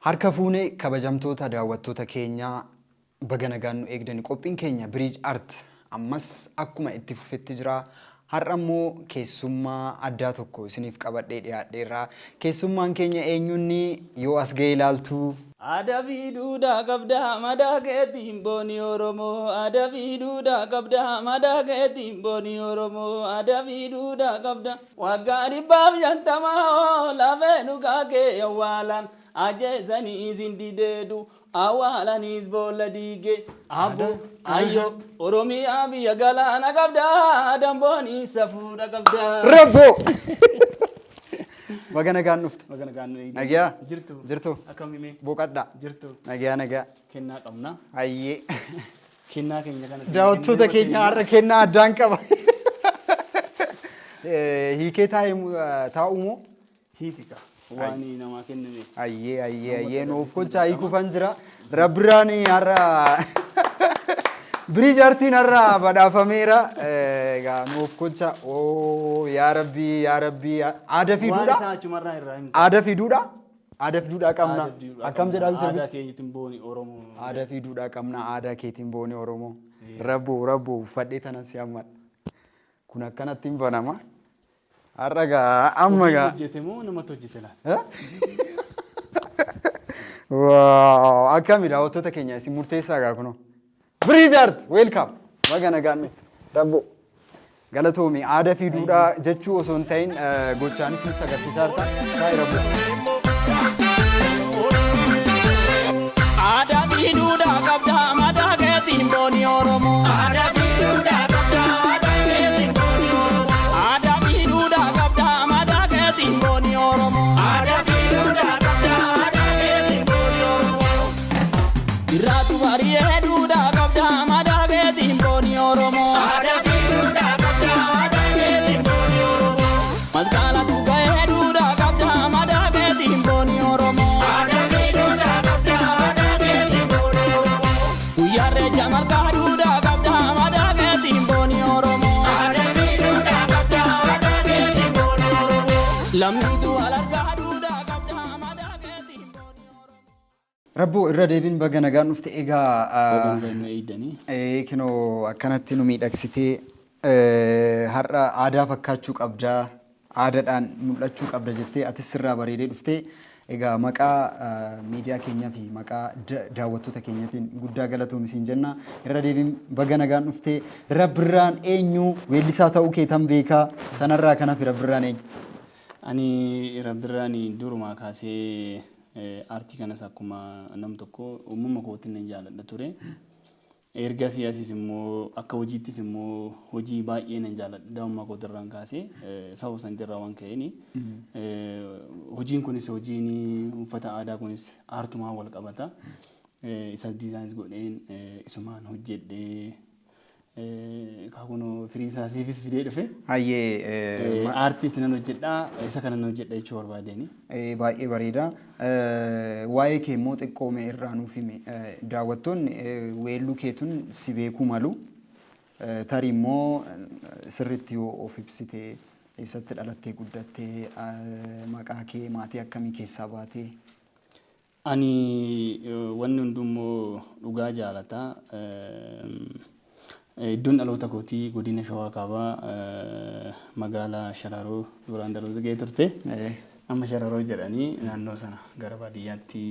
Harka fuune kabajamtoota daawwattoota keenyaa, baga nagaan nu eegdani. Qophiin keenya Bridge Art ammas akkuma itti fufetti jira. Har'a immoo keessummaa addaa tokko isiniif qabadhee dhiyaadheerra. Keessummaan keenya eenyunni yoo as ga'e ilaaltu? Aadaa fi duudhaa qabdaa madaa keetiin booni Oromoo. Aadaa fi duudhaa qabdaa madaa keetiin booni Oromoo. Aadaa fi duudhaa qabda. Waggaa 150 lafee dhugaa kee awwaalan, ajjeesanii isin dideedu, awwaalaniis boolla diige. Abbo ayyo Oromiyaa biyya galaana qabdaa, damboonii safuudha qabdaa. Rabboo! Baga nagaan dhufte. Baga nagaan nu eegde. Nagaa? Jirtu. Jirtu? Akkam himee? Boqadhaa. Jirtu. Nagaa, nagaa. Kennaa qabna. Hayyee. Kennaa keenya kana isin Daawwattoota kennee keenya, har'a kennaa addaan qaba. Hiikee taa'u moo? Hiikika. Waan namaa kenname. Ayyee, ayyee, ayyee, nuuf kolchaa, hiikuufan jira. Rabbirraan har'a Bridge Artiin har'a badhaafameera. Egaa nuuf kolcha. Oo, yaa Rabbii, yaa Rabbii, aadaa fi Waan duudhaa. isaa achumarraa irraa himta. Aadaa fi duudhaa. Aadaa fi duudhaa qabna. Aadaa fi duudhaa Akkam qabna. jedhaa Aadaa sirbichi? keenyatiin booni Oromoo. Aadaa fi duudhaa qabna. Aadaa keetiin booni Oromoo. Rabboo, rabboo, uffadhee tanan si hammadha. Kun akkanatti hin banama. Har'a gaa amma Ofii gaa. hojjete moo namatu hojjete laata? Wow, akkami daawwattoota keenya, isin murteessaa gaa kunoo. Bridge Art, welcome. Baga nagaan dhufte. Rabboo. Galatoomi, aadaa fi duudhaa jechuu osoo hin ta'in gochaanis nutti agarsiisaa jirta. Taa'e rabboo. Aadaa fi duudhaa qabdaa madaa keetiin booni Oromoo. Aadaa fi duudhaa qabdaa madaa keetiin booni Oromoo. Aadaa fi duudhaa qabdaa madaa keetiin booni Oromoo. Aadaa fi duudhaa qabdaa madaa keetiin booni Oromoo. Irraatu bari'ee duudhaa qabdaa madaa keetiin booni Oromoo. Aadaa fi duudhaa qabdaa madaa keetiin booni Oromoo. Masqalatu ga'ee duudhaa qabdaa madaa keetiin booni Oromoo. Aadaa fi duudhaa qabdaa madaa keetiin booni Oromoo. Guyyaa reecha malkaa duudhaa qabdaa madaa keetiin booni Oromoo. Aadaa fi duudhaa qabdaa madaa keetiin booni Oromoo. Lammiitu wal argaa duudhaa qabdaa madaa keetiin booni Oromoo. Rabboo, irra deebiin baga nagaan dhufte. Egaa Baga nagaan nu eegdanii. Kinoo akkanatti nu miidhagsitee, har'a aadaa fakkaachuu qabdaa, aadaadhaan mul'achuu qabda jettee atis sirraa bareedee dhuftee. Egaa maqaa miidiyaa keenyaa fi maqaa daawwattoota keenyatiin guddaa galatoomi siin jenna. Irra deebiin baga nagaan dhuftee. Rabbirraan eenyu? Weellisaa ta'uu keetan beekaa. Sanarraa kan hafe Rabbirraan eenyu? Ani Rabbirraan durumaa kaasee aartii kanas akkuma nam tokko uumama kootiin nan jaaladha ture. Ergasii asis immoo akka hojiittis immoo hojii baay'ee nan jaaladha. Daa'imummaa kootirraan kaasee sababa sanirraa waan ka'een hojiin kunis, hojiin uffata aadaa kunis aartumaan wal qabata. Isa design godheen isumaan hojjedhee kaakunoo firii isaa siifis fidee dhufe. Hayyee. Aartiis nan hojjedhaa, isa kana nan hojjedha jechuu barbaadeen. Baay'ee bareeda. Waa'ee kee immoo xiqqoome irraa nuuf himi. Daawwattoonni weelluu keetun si beekuu malu. Tarii immoo sirriitti yoo of ibsite, eessatti dhalattee guddattee, maqaa kee, maatii akkamii keessaa baatee? Ani wanni hundummoo dhugaa jaalata. Iddoon dhaloota kootii godina Shawaa Kaabaa, magaalaa Sharaaroo duraan dhaloota ga'ee turte. Amma Shararoo jedhanii, naannoo sana gara baadiyyaatti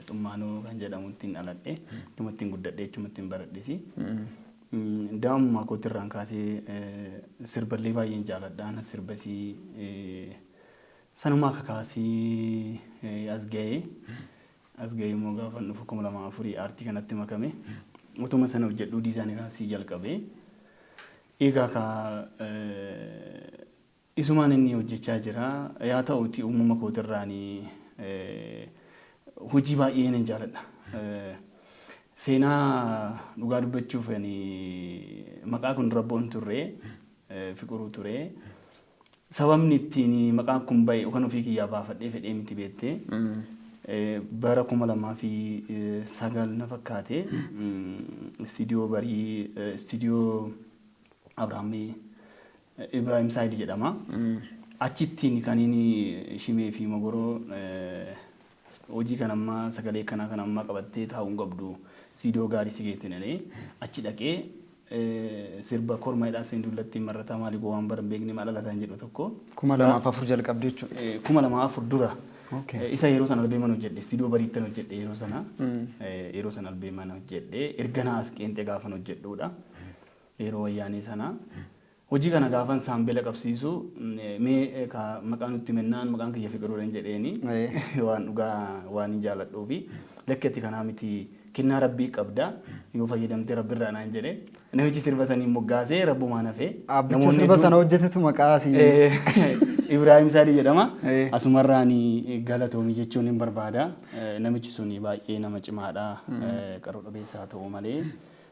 Xummaanoo kan jedhamutti hin dhaladhe. Achumatti hin guddadhe, achumatti hin baradhesi. Daa'imummaa kootirraan kaasee sirballee baay'een jaaladha. Anas sirbasii sanumaa kakaasii as ga'ee. As ga'ee immoo gaafa dhufu 2004 aartii kanatti makame. Utuma sana hojjedhuu design kaasii jalqabee. Egaa ka isumaan inni hojjechaa jira. Yaa ta'uti uumama kootirraanii hojii baay'ee nan jaaladha. Seenaa dhugaa dubbachuuf, ani maqaa kun Rabboon turre, Fiqiruu ture. Sababni ittiin maqaan kun bahe kan ofii kiyyaa baafadhee fedhee miti, beektee. Bara 2009 na fakkaate, istiidiyoo barii, istiidiyoo Abrahaamii Ibrahim Saayid jedhama. Achittiin kan inni shimee fi mogoroo Hojii kan ammaa sagalee kanaa kan ammaa qabattee taa'uu hin qabdu, istiidiyoo gaarii si geessinanii achi dhaqee sirba korma hidhaa seen dullatti marrataa maalii gowwaan bara hin beekne maal dhalataan jedhu tokko. 2004 jalqabde jechuudha. 2004 dura. Isa yeroo sana albeeman hojjedhe, istiidiyoo bariittan hojjedhe yeroo sana. Yeroo sana albeeman hojjedhe, erga naa as qeenxee gaafan hojjedhuudha. Yeroo wayyaanee sana. Hojii kana gaafan saambela qabsiisu, mee maqaa nutti mennaan maqaan kiyya Fiqiruudhaan jedheeni waan dhugaa waan hin jaaladhuufi lakki ati kanaa miti, kennaa rabbii qabda, yoo fayyadamte rabbirraa naan jedhe. Namichi sirba saniin moggaasee rabbumaan hafee. Abbicha sirba sana hojjetetu maqaa si. Ibraahim Saadii jedhama. Asumarraan galatoomi jechuun hin barbaada. Namichi sun baay'ee nama cimaadha. Qaroo dhabeessaa ta'u malee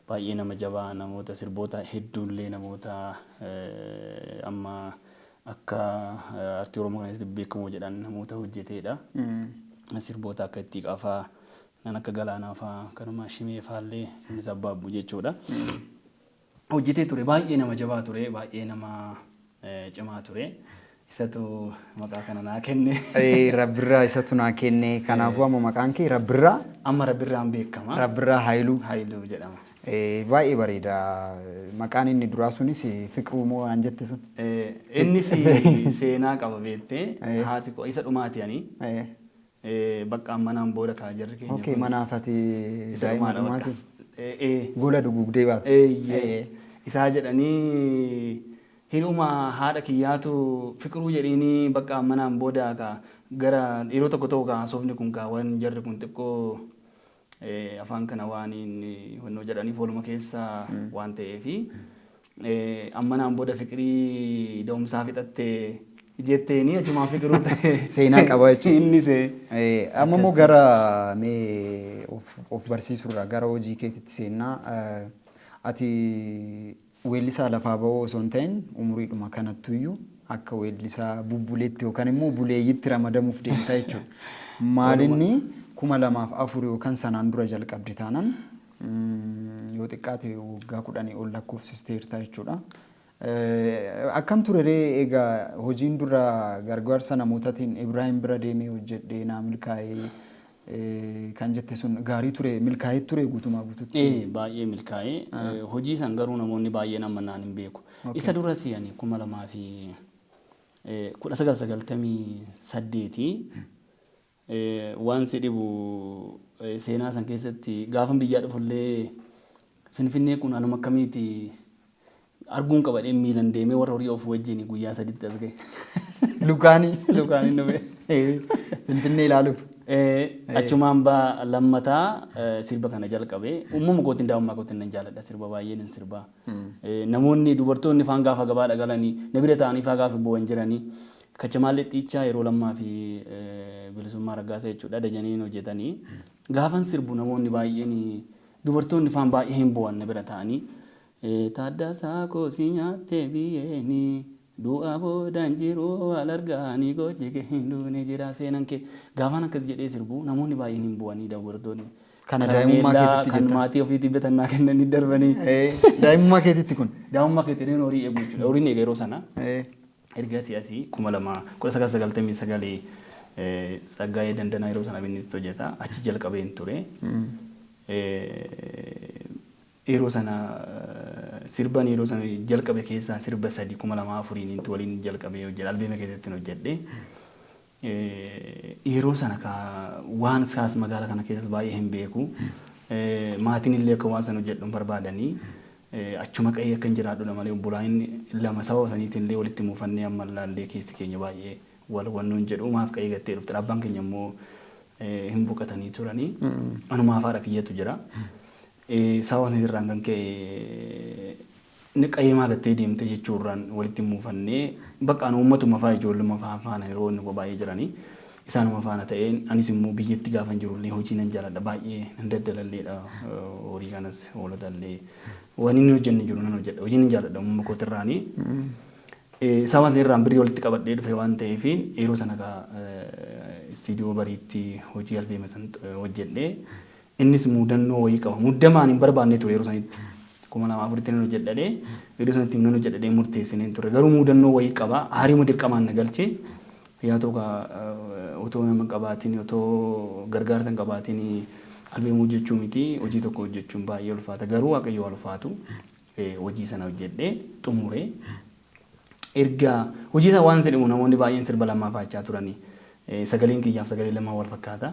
baay'ee nama jabaa, namoota sirboota hedduullee namoota amma akka aartii Oromoo keessatti beekamoo jedhan namoota hojjeteedha. Sirboota akka itti qafaa kan akka galaanaa fa'aa, kanuma shimee fa'aallee, shimis abbaabbuu jechuudha. Hojjetee ture, baay'ee nama jabaa ture, baay'ee nama cimaa ture. Isatu maqaa kana naa kenne. Rabbirraa isatu naa kenne. Kanaafuu amma maqaan kee Rabbirraa? Amma Rabbirraan beekama. Rabbirraa Haayiluu. Haayiluu jedhama. Baay'ee bareeda. Maqaan inni duraa sunis Fiqiruu moo waan jette sun? Innis seenaa qaba beektee, haati koo isa dhumaati ani. Bakka manaan booda kaa jarri keenya. Okay, manaaf ati daa'ima dhumaati. Gola duguugdee baate. Isaa jedhanii hiruma haadha kiyyaatu Fiqiruu jedhiini, bakka manaan booda kaa gara yeroo tokko tokko kaa haasofni kun kaa waan jarri kun xiqqoo afaan kana waan honnoo jedhaniif waluma keessa waan ta'eefi ammanaan booda Fiqirii da'umsaa fixatte jetteeni achumaan Fiqiruu ta'e. Seenaa qaba jechuudha. Innis. Amma immoo gara mee of barsiisuurraa gara hojii keetitti seennaa. Ati weellisaa lafaa ba'uu osoo hin ta'in umuriidhuma kanattuyyuu akka weellisaa bubbuleetti yookaan immoo buleeyyitti ramadamuuf deemtaa jechuudha. Maalinni 2004 yookaan sanaan dura jalqabde taanaan yoo xiqqaate waggaa 10 ol lakkoofsisteerta jechuudha. Akkam ture ree egaa hojiin dura gargaarsa namootaatiin Ibraahim bira deemee hojjedhee naa milkaa'ee kan jette sun gaarii ture, milkaa'ee ture guutumaa guututti? Baay'ee milkaa'ee. Hojii san garuu namoonni baay'een amma naan hin beeku. Isa duras ani 2000 fi 1998 waan si dhibu seenaa san keessatti gaafan biyyaa dhufullee Finfinnee kun anuma akkamiiti arguun qabadhee miilan deemee warra horii of wajjin guyyaa saditti as gahe. Lukaanii. Lukaanii dhufe. Finfinnee ilaaluuf. Achumaan baa lammataa sirba kana jalqabe. Uumama kootiin, daa'imummaa kootiin nan jaaladha, sirba baay'ee nan sirba. Namoonni dubartoonni faan gaafa gabaadha galanii na bira ta'anii faa gaafa bo'an jiranii. Kachamaallee xiichaa yeroo lammaa fi bilisummaa raggaasa jechuudha dajaniin hojjetanii. Gaafan sirbu namoonni baay'een, dubartoonni faan baay'ee hin bo'an na bira ta'anii. Taaddasaa koo si nyaattee biyyeeni, du'a boodaan jiru wal argaanii, gochi kee hin duune jira seenan kee. Gaafan akkas jedhee sirbu namoonni baay'een hin bo'anii dubartoonni. Kana daa'imummaa keetitti kan jetta? Maatii ofiitii bitannaa kennanii darbanii. Daa'imummaa keetitti kun? Daa'imummaa keetti horii eegu jechuudha. Horiin eega yeroo sana. Erga si'asii 2000 1999 Tsaggaayee Dandanaa yeroo sana inni itti hojjeta achi jalqabeen ture. Yeroo sana sirban yeroo sana jalqabe keessaa sirba sadi 2004n waliin jalqabee hojjedha. Albeema keessatti hojjedhe. Yeroo sana waan isaas magaalaa kana keessas baay'ee hin beeku. Maatiin illee akka waan sana hojjedhu hin barbaadanii. Achuma qe'ee akka hin jiraadhudha malee obbolaan lama sababa saniitiin illee walitti muufannee amma ilaallee keessi keenya baay'ee wal wannuun jedhu, maaf qe'ee gattee dhufte? Abbaan keenya immoo hin boqotanii turanii. Anumaaf haadha kiyyatu jira. Sababa sanirraan kan ka'e inni qe'ee maa gattee deemte jechuurraan walitti muufannee, bakka anu uummatuma fa'aa ijoolluma fa'aa faana yeroo inni baay'ee jiranii isaanuma faana ta'een, anis immoo biyyatti gaafan jirullee hojii nan jaaladha, baay'ee nan daldalalleedha, horii kanas hoolotallee waan inni hojjenne jiru nan hojjedha, hojii nan jaaladha uumama kootirraanii. Sababa sanirraan birrii walitti qabadhee dhufe waan ta'eef yeroo sana istiidiyoo bariitti hojii albeema san hojjedhee, innis mudannoo wayii qaba. Muddamaan hin barbaanne ture yeroo sanitti. 2004tti nan hojjedhadhee, yeroo sanatti nan hojjedhadhee murteessineen ture. Garuu mudannoo wayii qaba. Hariuma dirqamaan na galche. Yaa ta'u otoo nama hin qabaatiin, otoo gargaarsa hin qabaatiin albeemii hojjechuu miti, hojii tokko hojjechuun baay'ee ulfaata. Garuu Waaqayyo haa ulfaatu, hojii sana hojjedhee xumuree erga hojii isaa waan jedhamu namoonni baay'een sirba lammaa faachaa turani. Sagaleen kiyyaaf sagalee lammaa wal fakkaata.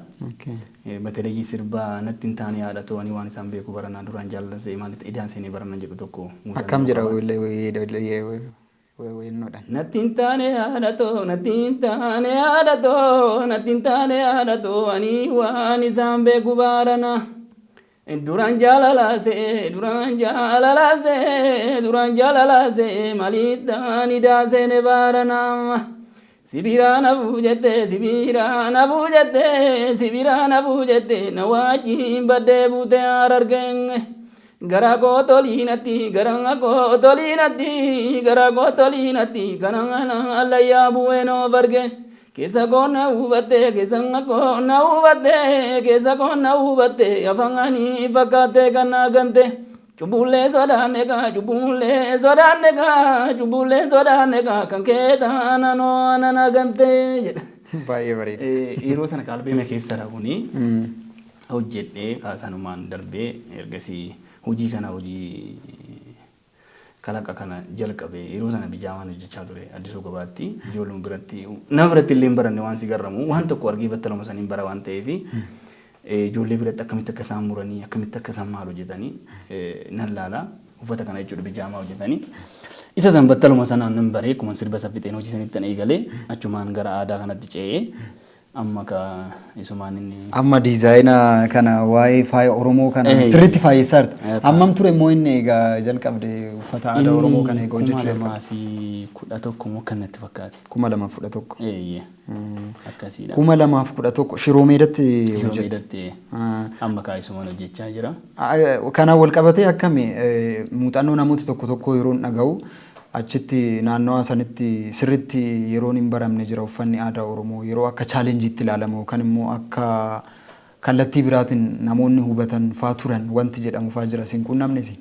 Bateleyyi sirba natti hin taane haadha ta'anii waan isaan beeku baranaa duraan jaalalase maalitti idaan seenee barana jedhu tokko Akkam jedha weelloodhaan? Natti hin taane haadha too, natti hin taane haadha too, natti hin taane haadha too, ani waan isaan beeku barana. Duraan jaalalaasee, duraan jaalalaasee, duraan jaalalaasee, maalitti idaa seene barana. Sibiira na buujette, sibiira na buujette, sibiira na buujette, na wajjin baddee buute harargeen. Gara koo toliinatti, gara koo toliinatti, gara koo toliinatti, kana allayyaa bu'ee noo barge. Keessa koo na hubatte, keessa koo na hubatte, keessa koo na hubatte, afaanii fakkaattee kan na gante. Cubbuullee sodaanne kaa, cubbuullee sodaanne kaa, cubbuullee sodaanne kaa, kan kee taananoo anana gante jedha. Baay'ee bareeda. Yeroo sana albeema keessadha kuni hojjedhee sanumaan darbee ergasii hojii kana, hojii kalaqa kana jalqabe. Yeroo sana bijaamaan hojjechaa ture Addisuu Gabaatti, ijoolluma biratti, nama biratti illee hin baranne. Waan si garramu waan tokko argee battaluma saniin bara waan ta'eef, ijoollee biratti akkamitti akka isaan muranii, akkamitti akka isaan maal hojjetanii nan laala. Uffata kana jechuudha, bijaamaa hojjetanii. Isa san battaluma sanaan nan baree, akkuma sirba isa fixeen hojii sanitti eegalee achumaan gara aadaa kanatti ce'ee amma ka isumaan inni. Amma diizaayina kana, waa'ee faaya Oromoo kana sirriitti faayessaa jirta. Hammam ture immoo inni egaa jalqabde uffata aadaa Oromoo kana egaa hojjechuu jalqabde? 2011 moo kan natti fakkaate. 2011. Eeyyee. Akkasiidha. 2011 Shiroo Meedatti Shiroo hojjette. Meedatti amma kaayisumaan hojjechaa jira. Kanaan wal qabatee akkami muuxannoo namoota tokko tokko yeroon dhaga'u, achitti naannawaa sanitti sirriitti yeroon hin baramne jira, uffanni aadaa Oromoo yeroo akka challengeitti ilaalamu yookaan immoo akka kallattii biraatiin namoonni hubatan faa turan wanti jedhamu faa jira, sin quunnamnes?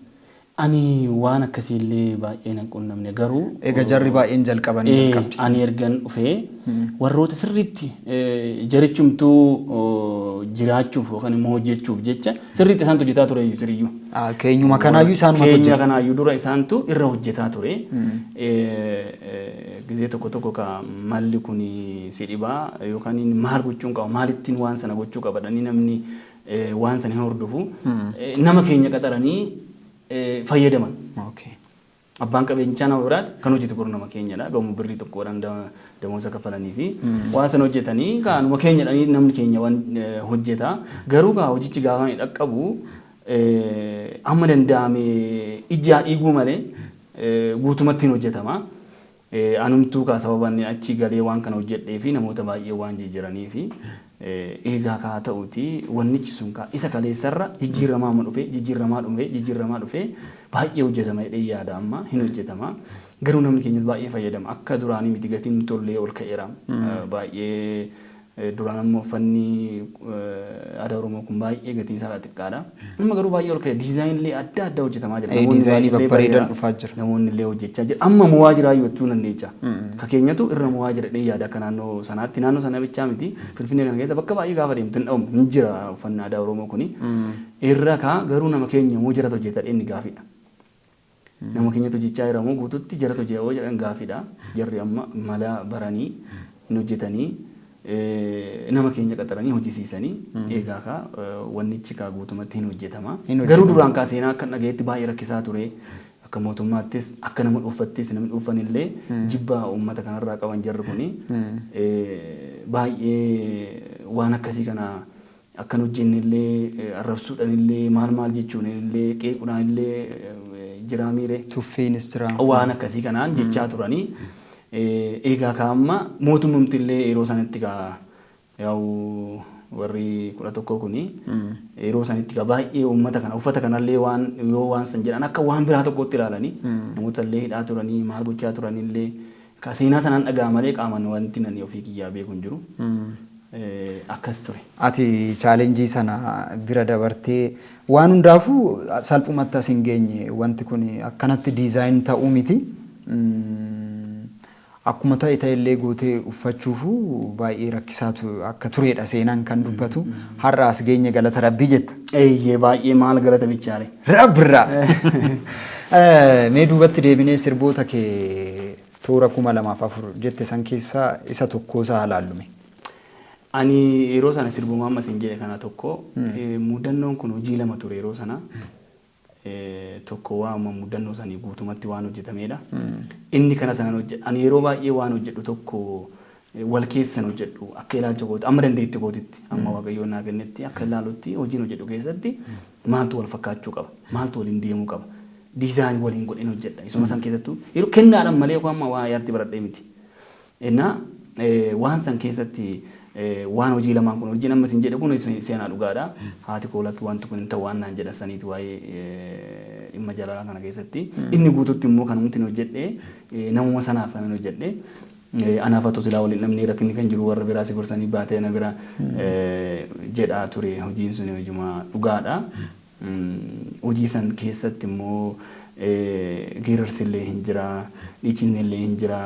Ani waan akkasiillee baay'ee nan quunnamne garuu. Egaa jarri baay'een jalqabanii jalqabde. Ani ergan dhufee warroota sirriitti jarichumtuu jiraachuuf yookaan immoo hojjechuuf jecha sirriitti isaantu hojjetaa ture iyyuu. Keenyuma kanaayyuu isaanumatu Keenya hojjeta. kanaayyuu dura isaantu irra hojjetaa ture. Gizee tokko tokko ka malli kun si dhibaa yookaan maal gochuun qaba, maalittiin waan sana gochuu qaba dhanii namni waan sana hin hordofu. Nama keenya qaxaranii fayyadaman. Abbaan qabeenyichaa nama biraati, kan hojjetu garuu nama keenyadha. Gamoo birrii tokkodhaan damoota kaffalanii fi waan sana hojjetanii kaanuma keenyadhanii namni keenya waan hojjeta. Garuu kaa hojichi gaafa inni dhaqqabu amma danda'ame ijaa dhiiguu malee guutumatti hin hojjetama. Anumtuu kaa sababa inni achi galee waan kana hojjedhee fi namoota baay'ee waan jijjiiranii fi eegaa kaa ta'uti wannichi sun kaa isa kaleessarra jijjiiramaa amma dhufe, jijjiiramaa dhufe, jijjiiramaa dhufe, baay'ee hojjetama jedhee yaada, amma hin hojjetama. Garuu namni keenyas baay'ee fayyadama. Akka duraanii miti, gatiin tollee ol ka'eera. Baay'ee duraan ammoo uffanni aadaa Oromoo kun baay'ee gatiin isaa xiqqaadha. Amma garuu baay'ee ol ka'e, diizaayinillee adda addaa hojjetamaa jira. Namoonni Diizaayinii baay'ee babbareedan dhufaa jira. Namoonni illee hojjechaa jira. Amma mo'aa jiraa jechuu dandeecha. Ka keenyatu irra mo'aa jira jedhee yaada akka naannoo sanaatti. Naannoo sana bichaa miti. Finfinnee kana keessa bakka baay'ee gaafa deemtu hin dhabamu. Hin jira uffanni aadaa Oromoo kuni. Irra kaa garuu nama keenya moo jaratu hojjeta inni gaafiidha. Nama keenyatu hojjechaa jira moo guututti jaratu hojjeta yoo jedhan gaafiidha. Jarri amma mala baranii hin hojjetanii, nama keenya qaxaranii hojjisiisanii eegaa kaa wannichi kaa guutumatti hin hojjetama. Hin Garuu hojjetama. duraan kaa seenaa akka dhagayetti baay'ee rakkisaa ture. Akka mootummaattis, akka nama dhuunfattis, namni dhuunfan illee jibba uummata kanarraa qaban jarri kuni baay'ee waan akkasii kana akkan hojjenne illee arrabsuudhaan illee, maal maal jechuun illee, qeequudhaan illee jiraa miire. Tuffiinis jira. Waan akkasii kanaan jechaa turanii eegaa kaa amma mootummamti illee yeroo sanatti kaa yaa'u warri 11 kuni yeroo sanitti kaa baay'ee uummata kana uffata kanallee waan yoo waan san jedhan akka waan biraa tokkotti ilaalanii namoota illee hidhaa turanii, maal gochaa turanillee ka seenaa sanaan dhagaa malee qaamaan wanti nani ofii kiyyaa beeku hin jiru. Akkas ture. Ati challenge sana bira dabartee waan hundaafuu salphumatti as hin geenye, wanti kun akkanatti design ta'uu miti. Akkuma ta'e ta'ellee gootee uffachuufu baay'ee rakkisaatu akka turedha seenaan kan dubbatu. Har'a as geenye, galata Rabbii jetta. Eeyyee, baay'ee, maal galata bichaare. Rabbirraa. Mee duubatti deebinee sirboota kee toora 2004 jette san keessaa isa tokko isaa ilaallume. Ani yeroo sana sirbuma amma isin jedhe kana tokko, mudannoon kun hojii lama ture yeroo sana. Tokko waanuma mudannoo sanii guutumatti waan hojjetamedha. Inni kana sanan hojjedha. Ani yeroo baay'ee waan hojjedhu tokko wal keessan hojjedhu, akka ilaalcha kooti, amma dandeetti kootitti, amma Waaqayyoon naa kennetti, akka ilaalutti hojiin hojjedhu keessatti maaltu wal fakkaachuu qaba, maaltu waliin deemuu qaba. Design waliin godheen hojjedha. Isuma san keessattuu yeroo kennaadhaan malee yookaan amma waa yaarti baradhee miti. Innaa waan san keessatti waan hojii lamaan kun, hojiin amma isin jedhe kun seenaa dhugaadha. Haati koo lakki, wanti kun hin ta'u waan naan jedhan saniiti, waa'ee dhimma jaalalaa kana keessatti. Inni guututti immoo kanumti hojjedhe namuma sanaaf kan hojjedhe. Anaaf atu silaa waliin dhabnee, rakkinni kan jiru warra biraa si gorsanii baatee na bira jedhaa ture, hojiin sun hojuma dhugaadha. Hojii san keessatti immoo geerarsi illee hin jira, dhiichinni illee hin jira.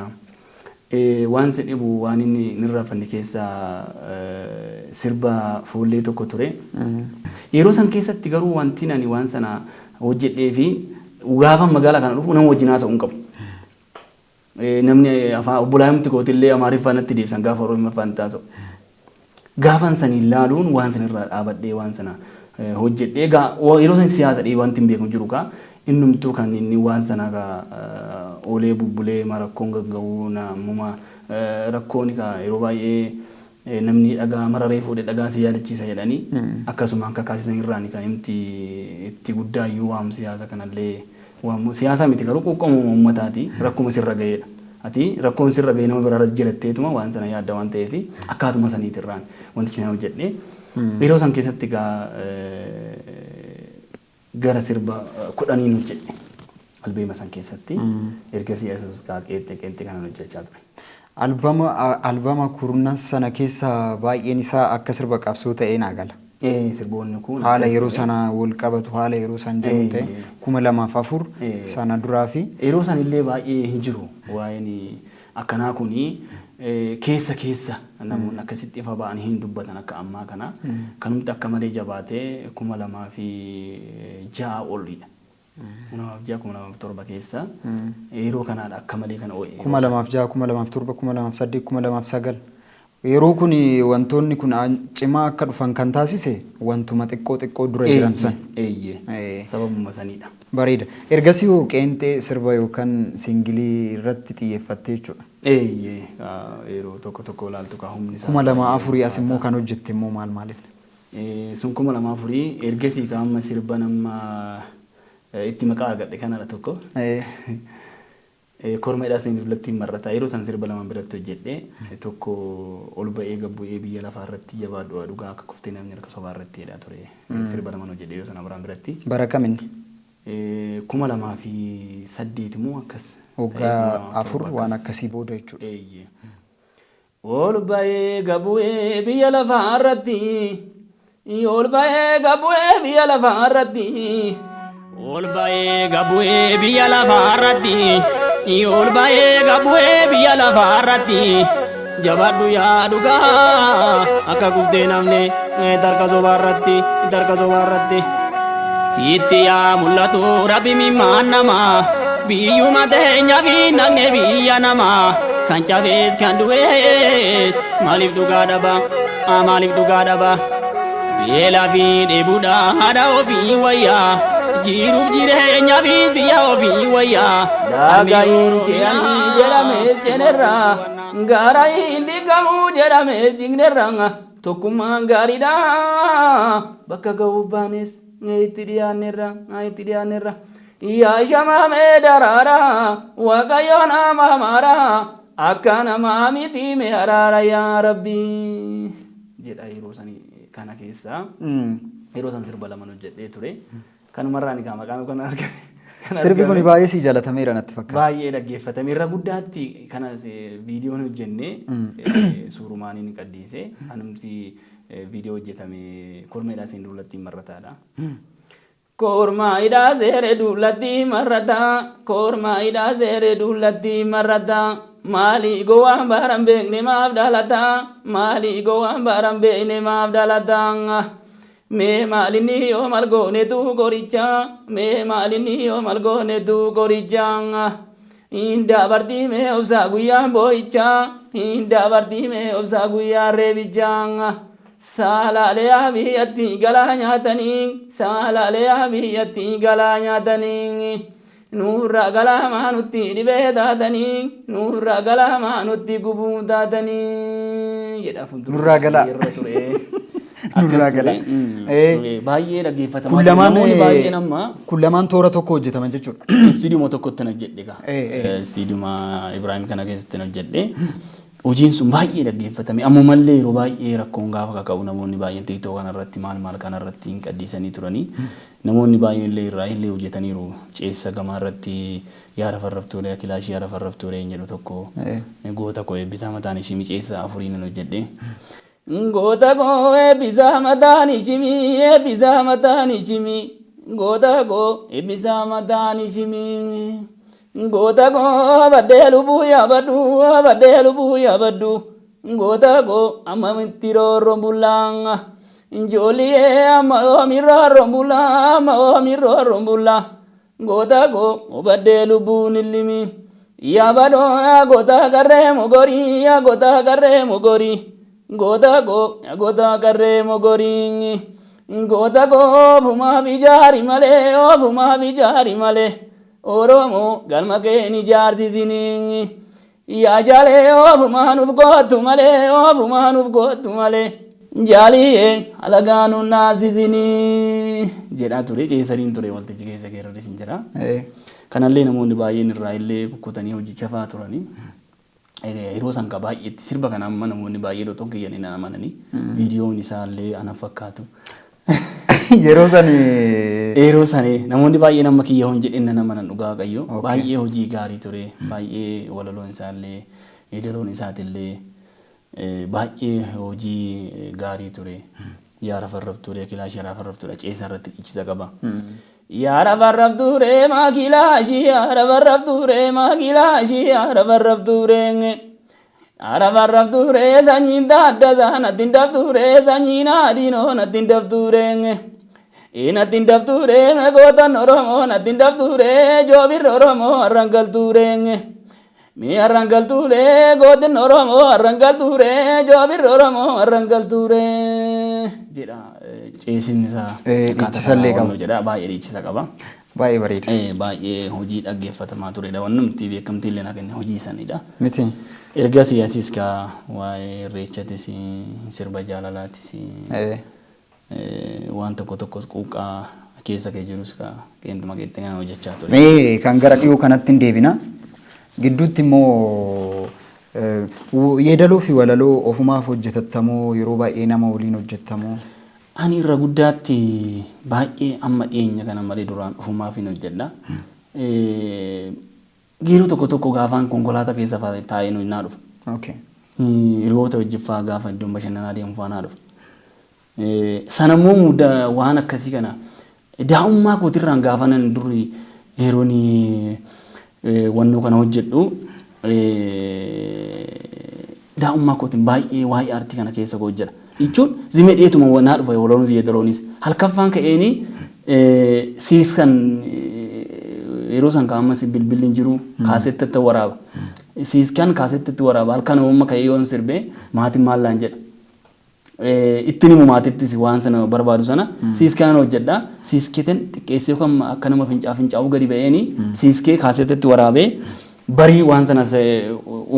Waan si dhibu, waan inni hin irraanfanne keessaa sirba fuullee tokko ture. Yeroo san keessatti garuu wanti ani waan sana hojjedhee fi gaafa magaalaa kana dhufu nama wajjin haasa'uu hin qabu. Namni afaan obbolaayumti kootillee Amaariffaa natti deebisan gaafa Oromoffaan haasa'u. Gaafan san ilaaluun waan san irraa dhaabadhee waan sana hojjedhee, yeroo san siyaasa dhee wanti hin beeku jiru kaa, innumtuu kan inni waan sana oolee bubbulee rakkoon gagga'uu namuma rakkoon kaa yeroo baay'ee namni dhagaa mararee fuudhee dhagaa si yaadachiisa jedhanii, akkasumaan kakaasisan irraan kan himti itti guddaayyuu waamu siyaasa kanallee waamu siyaasa miti, garuu quuqqamuma uummataati, rakkuma sirra ga'eedha. Ati rakkoon sirra ga'e nama biraarra jiratteetuma waan sana yaadda waan ta'eef, akkaatuma saniitirraan wantichi sana hojjedhe. Yeroo san keessatti gaa gara sirba 10n hojjedhe albeema san keessatti. Ergasii Yesuus gaa qeexxee qeexxee kanan hojjechaa ture. Albama kurnan sana keessa baay'een isaa akka sirba qabsoo ta'ee naa gala. Sirboonni kun haala yeroo sana wal qabatu, haala yeroo san jiru ta'e, 2004 sana duraa fi Yeroo san illee baay'ee hin jiru waa'een akkanaa kuni, keessa keessa namoonni akkasitti ifa ba'anii hin dubbatan akka ammaa kana. Kanumti akka malee jabaatee 2006 olidha. 2006, 2007 keessa yeroo kanaadha akka malee kana oo'e. 2006, 2007, 2008, 2009. Yeroo kun wantoonni kun cimaa akka dhufan kan taasise wantuma xiqqoo xiqqoo dura jiran san. Eeyyee. Sababuma sanidha. Bareeda. Ergasii hoo qeenxee sirba yookaan single irratti xiyyeeffattee jechuudha. Eeyyee, yeroo tokko tokko ilaaltu kaa humni isaa. 2004 as immoo kan hojjette immoo maal maalidha? Sun 2004, ergasii ka amma sirba nama itti maqaa argadhe kanadha tokko. Korma hidhaa seenii dullatti marrata. Yeroo san sirba lama biratti hojjedhe. Tokko ol ba'ee gabbu'ee biyya lafaa irratti jabaadhu dhugaa akka kuftee namni harka sobaa irratti jedhaa ture. Sirba lama hojjedhe yeroo sana biraan biratti. Bara kaminni? 2008 moo akkas. Waggaa 4 waan akkasii booda jechuudha. Eeyyee. Ol ba'ee gabbu'ee biyya lafaa irratti. Ol ba'ee gabbu'ee biyya lafaa irratti. Ol ba'ee gabbu'ee biyya lafaa irratti. Ol ba'ee gabbu'ee biyya lafaa irratti. Jabaadhu yaa dhugaa akka kuftee namni tarka sobaa irratti, tarka sobaa irratti. Sitti yaa mul'atu Rabbi mimmaan namaa, biyyuma teenya fi naqne biyya namaa, kan cabees kan du'ees maaliif dhugaa dhaba, maaliif dhugaa dhaba. Beelaa fi dheebuudha haadha ofii wayyaa, jiruuf jireenya fi biyya ofii wayyaa. Daagaa hin ce'anii jedhamee seenerra, gaara hin diigamuu jedhamee jignerra, tokkummaan gaariidha bakka ga'uuf baanes itti dhiyaannerra, itti dhiyaannerra. Yaa shamamee daraara, Waaqayyo nama maara, akka namaa miti mee araara yaa Rabbi jedha. Yeroo sanii kana keessaa yeroo san sirba lama hojjedhee ture. Kanumarraan egaa maqaan kan argame. Sirbi kun baay'ee si jaalatameera natti fakkaata. Baay'ee dhaggeeffatame. Irra guddaatti kana viidiyoon hojjenne suurumaan inni qaddiise. Anumti viidiyoo hojjetame kormeedhaa seen dullatti marrataadha. Kormaa hidhaa seere dullatti marrataa. Kormaa hidhaa seere dullatti marrataa. Maali gowwaan baran beekne maaf dhalata? Maali gowwaan baran beekne maaf dhalata? Mee maalinni yoo maal goonetu qoricha? Mee maalinni yoo maal goonetu qoricha? Hin dabartii mee obsaa guyyaan boo'icha? Hin dabartii mee obsaa guyyaan reebicha? Saalaalee biyyatti galaa nyaatanii, saalaalee biyyatti galaa nyaatanii. Nurra galaa nutti dhibee taatanii, nurra galaa nutti gubuu taatanii jedha fuuldura. Nurraa galaa. Irra ture. Nurraa Akkas galaa. ture. Baay'ee dhaggeeffatamaa Kun ture. lamaan Namoonni baay'een amma kun lamaan toora tokko hojjetaman jechuudha. Istiidiyuma tokkotti hojjedhe gaa. Istiidiyuma Ibraahim kana keessatti hojjedhe. Hojiin sun baay'ee dhaggeeffatame. Ammumallee yeroo baay'ee rakkoon gaafa kaka'u namoonni baay'een TikTok kanarratti maal maal kanarratti hin qaddisanii turanii. Namoonni baay'een illee irraa illee hojjetaniiru. Ceessa gamaa irratti yaada farraftuulee kilaashii yaada farraftuulee hin jedhu tokko. Goota koo eebbisaa mataan ishii miceessa afurii nan hojjedhe. Goota koo eebbisaa mataan ishimii, eebbisaa mataan ishimii. Goota koo eebbisaa mataan ishimii. Goota koo baddee lubbuu yaabadhu, baddee lubbuu yaabadhu. Goota koo ammamitti roorroon bullaa. Ijoollee amma oomi roorroon bullaa, amma oomi roorroon bullaa. Goota koo baddee lubbuun illimi. Yaabadhoo yaa goota qarree mogorii, yaa goota qarree mogorii. Goota koo yaa goota qarree mogorii. Goota koo ofumaaf ijaari malee, ofumaaf ijaari malee. Oromoo galma kee ni ijaarsisinii. Yaa jaalee ofumaa nuuf gootu malee, ofumaa nuuf gootu malee. Jaaliyee alagaa nu naasisinii jedhaa ture. Ceesariin ture waltajjii keessa geerarris hin jira. Kanallee namoonni baay'een irraa illee kukkutanii hojicha fa'aa turanii. Yeroo san ka baay'eetti sirba kana amma namoonni baay'ee dhoxoon kiyyanii nan amananii. Viidiyoon isaallee ana fakkaatu. Yeroo sani Yeroo sani namoonni baay'een amma kiyya hon jedheen nan amanan dhugaa Waaqayyo. Baay'ee hojii gaarii ture. Baay'ee walaloon isaallee yeedaloon isaatillee baay'ee hojii gaarii ture. Yaa rafarraftuure kilaashii yaa rafarraftuudha ceesa irratti dhiichisa qaba. Yaa rafarraftuure maa kilaashii, yaa rafarraftuure maa kilaashii, yaa rafarraftuure. Yaa rafarraftuure sanyiin taaddasaa natti hin daftuure, sanyiin adiinoo natti hin daftuure. Natti hin daftuure gootan Oromoo natti hin daftuure, joobirri Oromoo har'an galtuure. Mi har'an galtuure gootin Oromoo har'an galtuure, joobirri Oromoo har'an galtuure jedha ceesinni isaa. Dhiichisallee qaba. Jedha baay'ee dhiichisa qaba. Baay'ee bareeda. Baay'ee hojii dhaggeeffatamaa turedha. Wannumti beekamtii illee naa kenne hojii sanidha. Miti. Erga siyaasiis kaa waa'ee irreechatis, sirba jaalalaatis, waan tokko tokkos quuqqaa keessa kee jirus kaa qeentuma keetti kan hojjechaa ture. Mee kan gara dhiyoo kanatti hin deebina. Gidduutti immoo yeedaloo fi walaloo ofumaaf hojjetattamoo yeroo baay'ee nama waliin hojjettamoo? Ani irra guddaatti baay'ee amma dhiyeenya kana malee duraan ofumaaf hin hojjedha. Yeroo tokko tokko gaafaan konkolaataa keessa taa'ee naa dhufa. Hiriyoota hojii fa'aa gaafa iddoon bashannanaa deemu fa'aa naa dhufa. Sanammoo muda waan akkasii kana daa'ummaa kootirraan gaafa nan durri yeroon wannoo kana hojjedhu daa'ummaa kootiin baay'ee waa'ee aartii kana keessa koo jira. Jechuun zimee dhiyeetuma naa dhufa waloonis yeedaloonis halkan faan ka'eeni siiskan yeroo san kaa'ammas bilbilli hin jiru kaasettatti waraaba. Siiskan kaasettatti waraaba halkan uumama ka'ee yoon sirbee maatiin maal naan jedha. Ittiin himu maatittis waan sana barbaadu sana siiskee hojjedha. Siiskeetiin xiqqeessee yookaan akka nama fincaa'uu gadi ba'eeni siiskee kaasettatti waraabee barii waan sana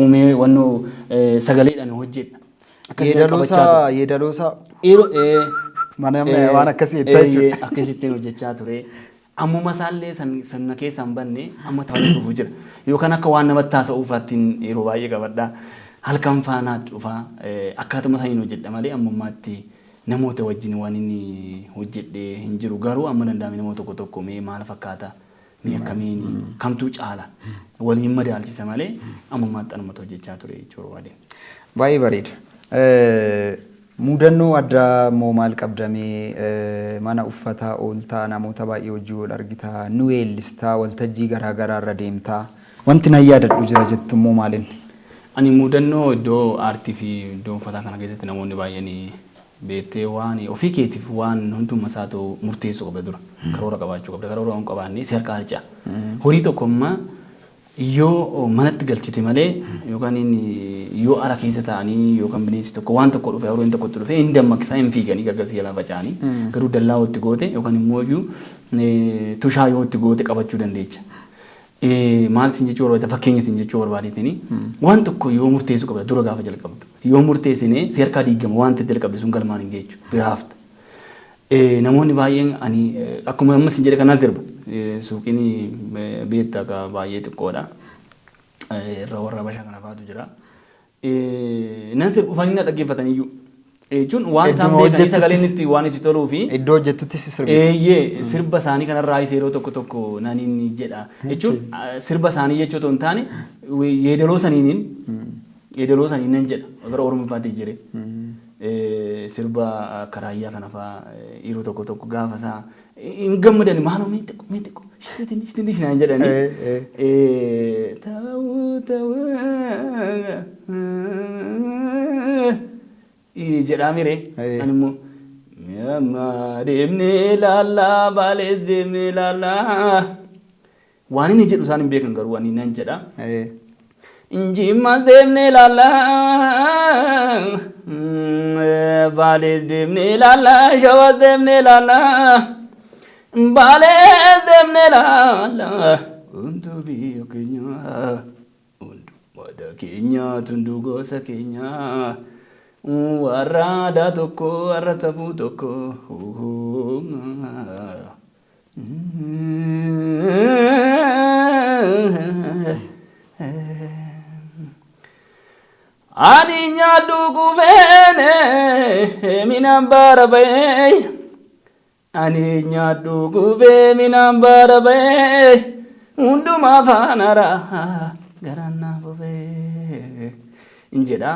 uumee wannoo sagaleedhaan hojjedha. Yeedaloosaa yeedaloosaa Yeroo mana waan akkasii jettaa jechuudha. Akkasittiin hojjechaa ture. Ammuma isaallee sanna keessa hin banne amma taa'ee dhufu jira. Yookaan akka waan namatti haasa'uufaattiin yeroo baay'ee qabadha. Halkan faanaatti dhufa. Akkaatuma saniin hojjedha malee ammummaatti namoota wajjin waan inni hojjedhe hin jiru. Garuu amma danda'ame namoota tokko tokko mee maal fakkaata? Mee akkamiin kamtuu caala? Waliin madaalchisa malee ammummaatti anumatu hojjechaa ture jechuu barbaade. Baay'ee bareeda. Mudannoo addaa immoo maal qabdamee mana uffataa ooltaa namoota baay'ee hojii wal argitaa nu weellistaa waltajjii garaa garaa irra deemtaa wanti nan yaadadhu jira jettu immoo maaliin? Ani mudannoo iddoo aartii fi iddoo uffataa kana keessatti namoonni baay'een beektee waan ofii keetiif waan hunduma isaatu murteessuu qabda dura. Karoora qabaachuu qabda. Karoora waan qabaanne si harkaa harca'a. Horii tokko amma yoo manatti galchite malee yookaan yoo ala keessa taa'anii yookaan bineensi tokko waan tokko dhufe, horiin tokkotti dhufe, hin dammaqsaa, hin fiiganii gargar jalaa faca'anii, garuu dallaa itti goote yookaan immoo iyyuu tushaa yoo itti goote qabachuu dandeecha. Maal sin jechuu barbaade, fakkeenya sin jechuu barbaadeetini, waan tokko yoo murteessuu qabda dura gaafa jalqabdu. Yoo murteessine si harkaa diigama, waan itti jalqabde sun galmaan hin geechu, biraa hafta. Namoonni baay'een ani akkuma amma sin jedhe kanaan sirba. Suuqiin beektaa ka baay'ee xiqqoodha. Irra warra Habashaa kana faatu jira. Nan sirba, dhufanii na dhaggeeffataniyyuu. Jechuun waan isaan Idduma beekanii sagaleen hojjettuttis- itti waan itti toluu fi Iddoo hojjettuttis sirbita. Eeyyee, sirba isaanii kanarraa yeroo tokko tokko naniin jedha. Jechuun sirba isaanii jechuu otoo hin taane yeedaloo saniin nan jedha. Gara Oromoffaatti jire. Sirba karaayyaa kana fa'aa yeroo tokko tokko gaafa isaa hin gammadan, maaloo mee xiqqoo, mee xiqqoo shitin shitin naan jedhanii. Ta'uu ta'uu jedhaa mire. Ani immoo amma deemnee laallaa, baalees deemnee laallaa, waan inni jedhu isaan hin beekan, garuu ani nan jedha. Jimmas deemnee laallaa, baalees deemnee laallaa, shawas deemnee laallaa, baalees deemnee laallaa, hunduu biyya keenya, hunduu waadaa keenya, hunduu gosa keenya, warra aadaa tokko, warra safuu tokko. Ani nyaadhu kufeene minaan bara ba'ee, ani nyaadhu kufee minaan bara ba'ee, hundumaa faanara garaan naa bobee in jedha.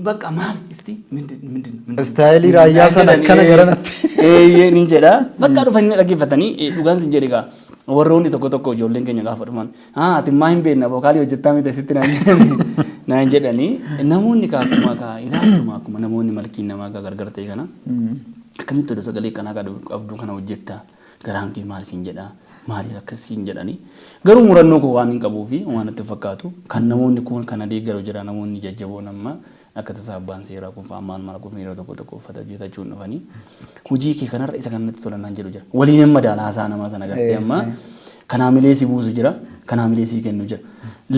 Bakka maal isti mindin mindin mindin Style raayyaa sana akkana garanatti. Eeyyee, nin jedha. Bakka dhufanii dhaggeeffatanii, dhugaan sin jedhe egaa, warroonni tokko tokko ijoolleen keenya gaafa dhufan, "Haa, ati maa hin beekna, vocal hojjettaa miti asitti," naan jedhanii. Namoonni kaa akkuma kaa ilaalchuma akkuma namoonni malkiin namaa kaa gargar ta'e kana, "Akkamitti oduu sagalee kanaa qabdu kana hojjetta? Garaan kee maal siin jedha? Maaliif akkasiin?" jedhanii. Garuu murannoo koo waan hin qabuu fi waan natti fakkaatu kan namoonni kun kana deeggaru jira. Namoonni jajjaboon amma akka tasaa abbaan seeraa kun fa'aa maal maal kun yeroo tokko tokko uffata hojjetachuun dhufanii, "Hojii kee kanarra isa kanatti tola," naan jedhu jira. Waliin hin madaala haasaa namaa sana gartee, amma kanaa milee si buusu jira, kanaa milee si kennu jira.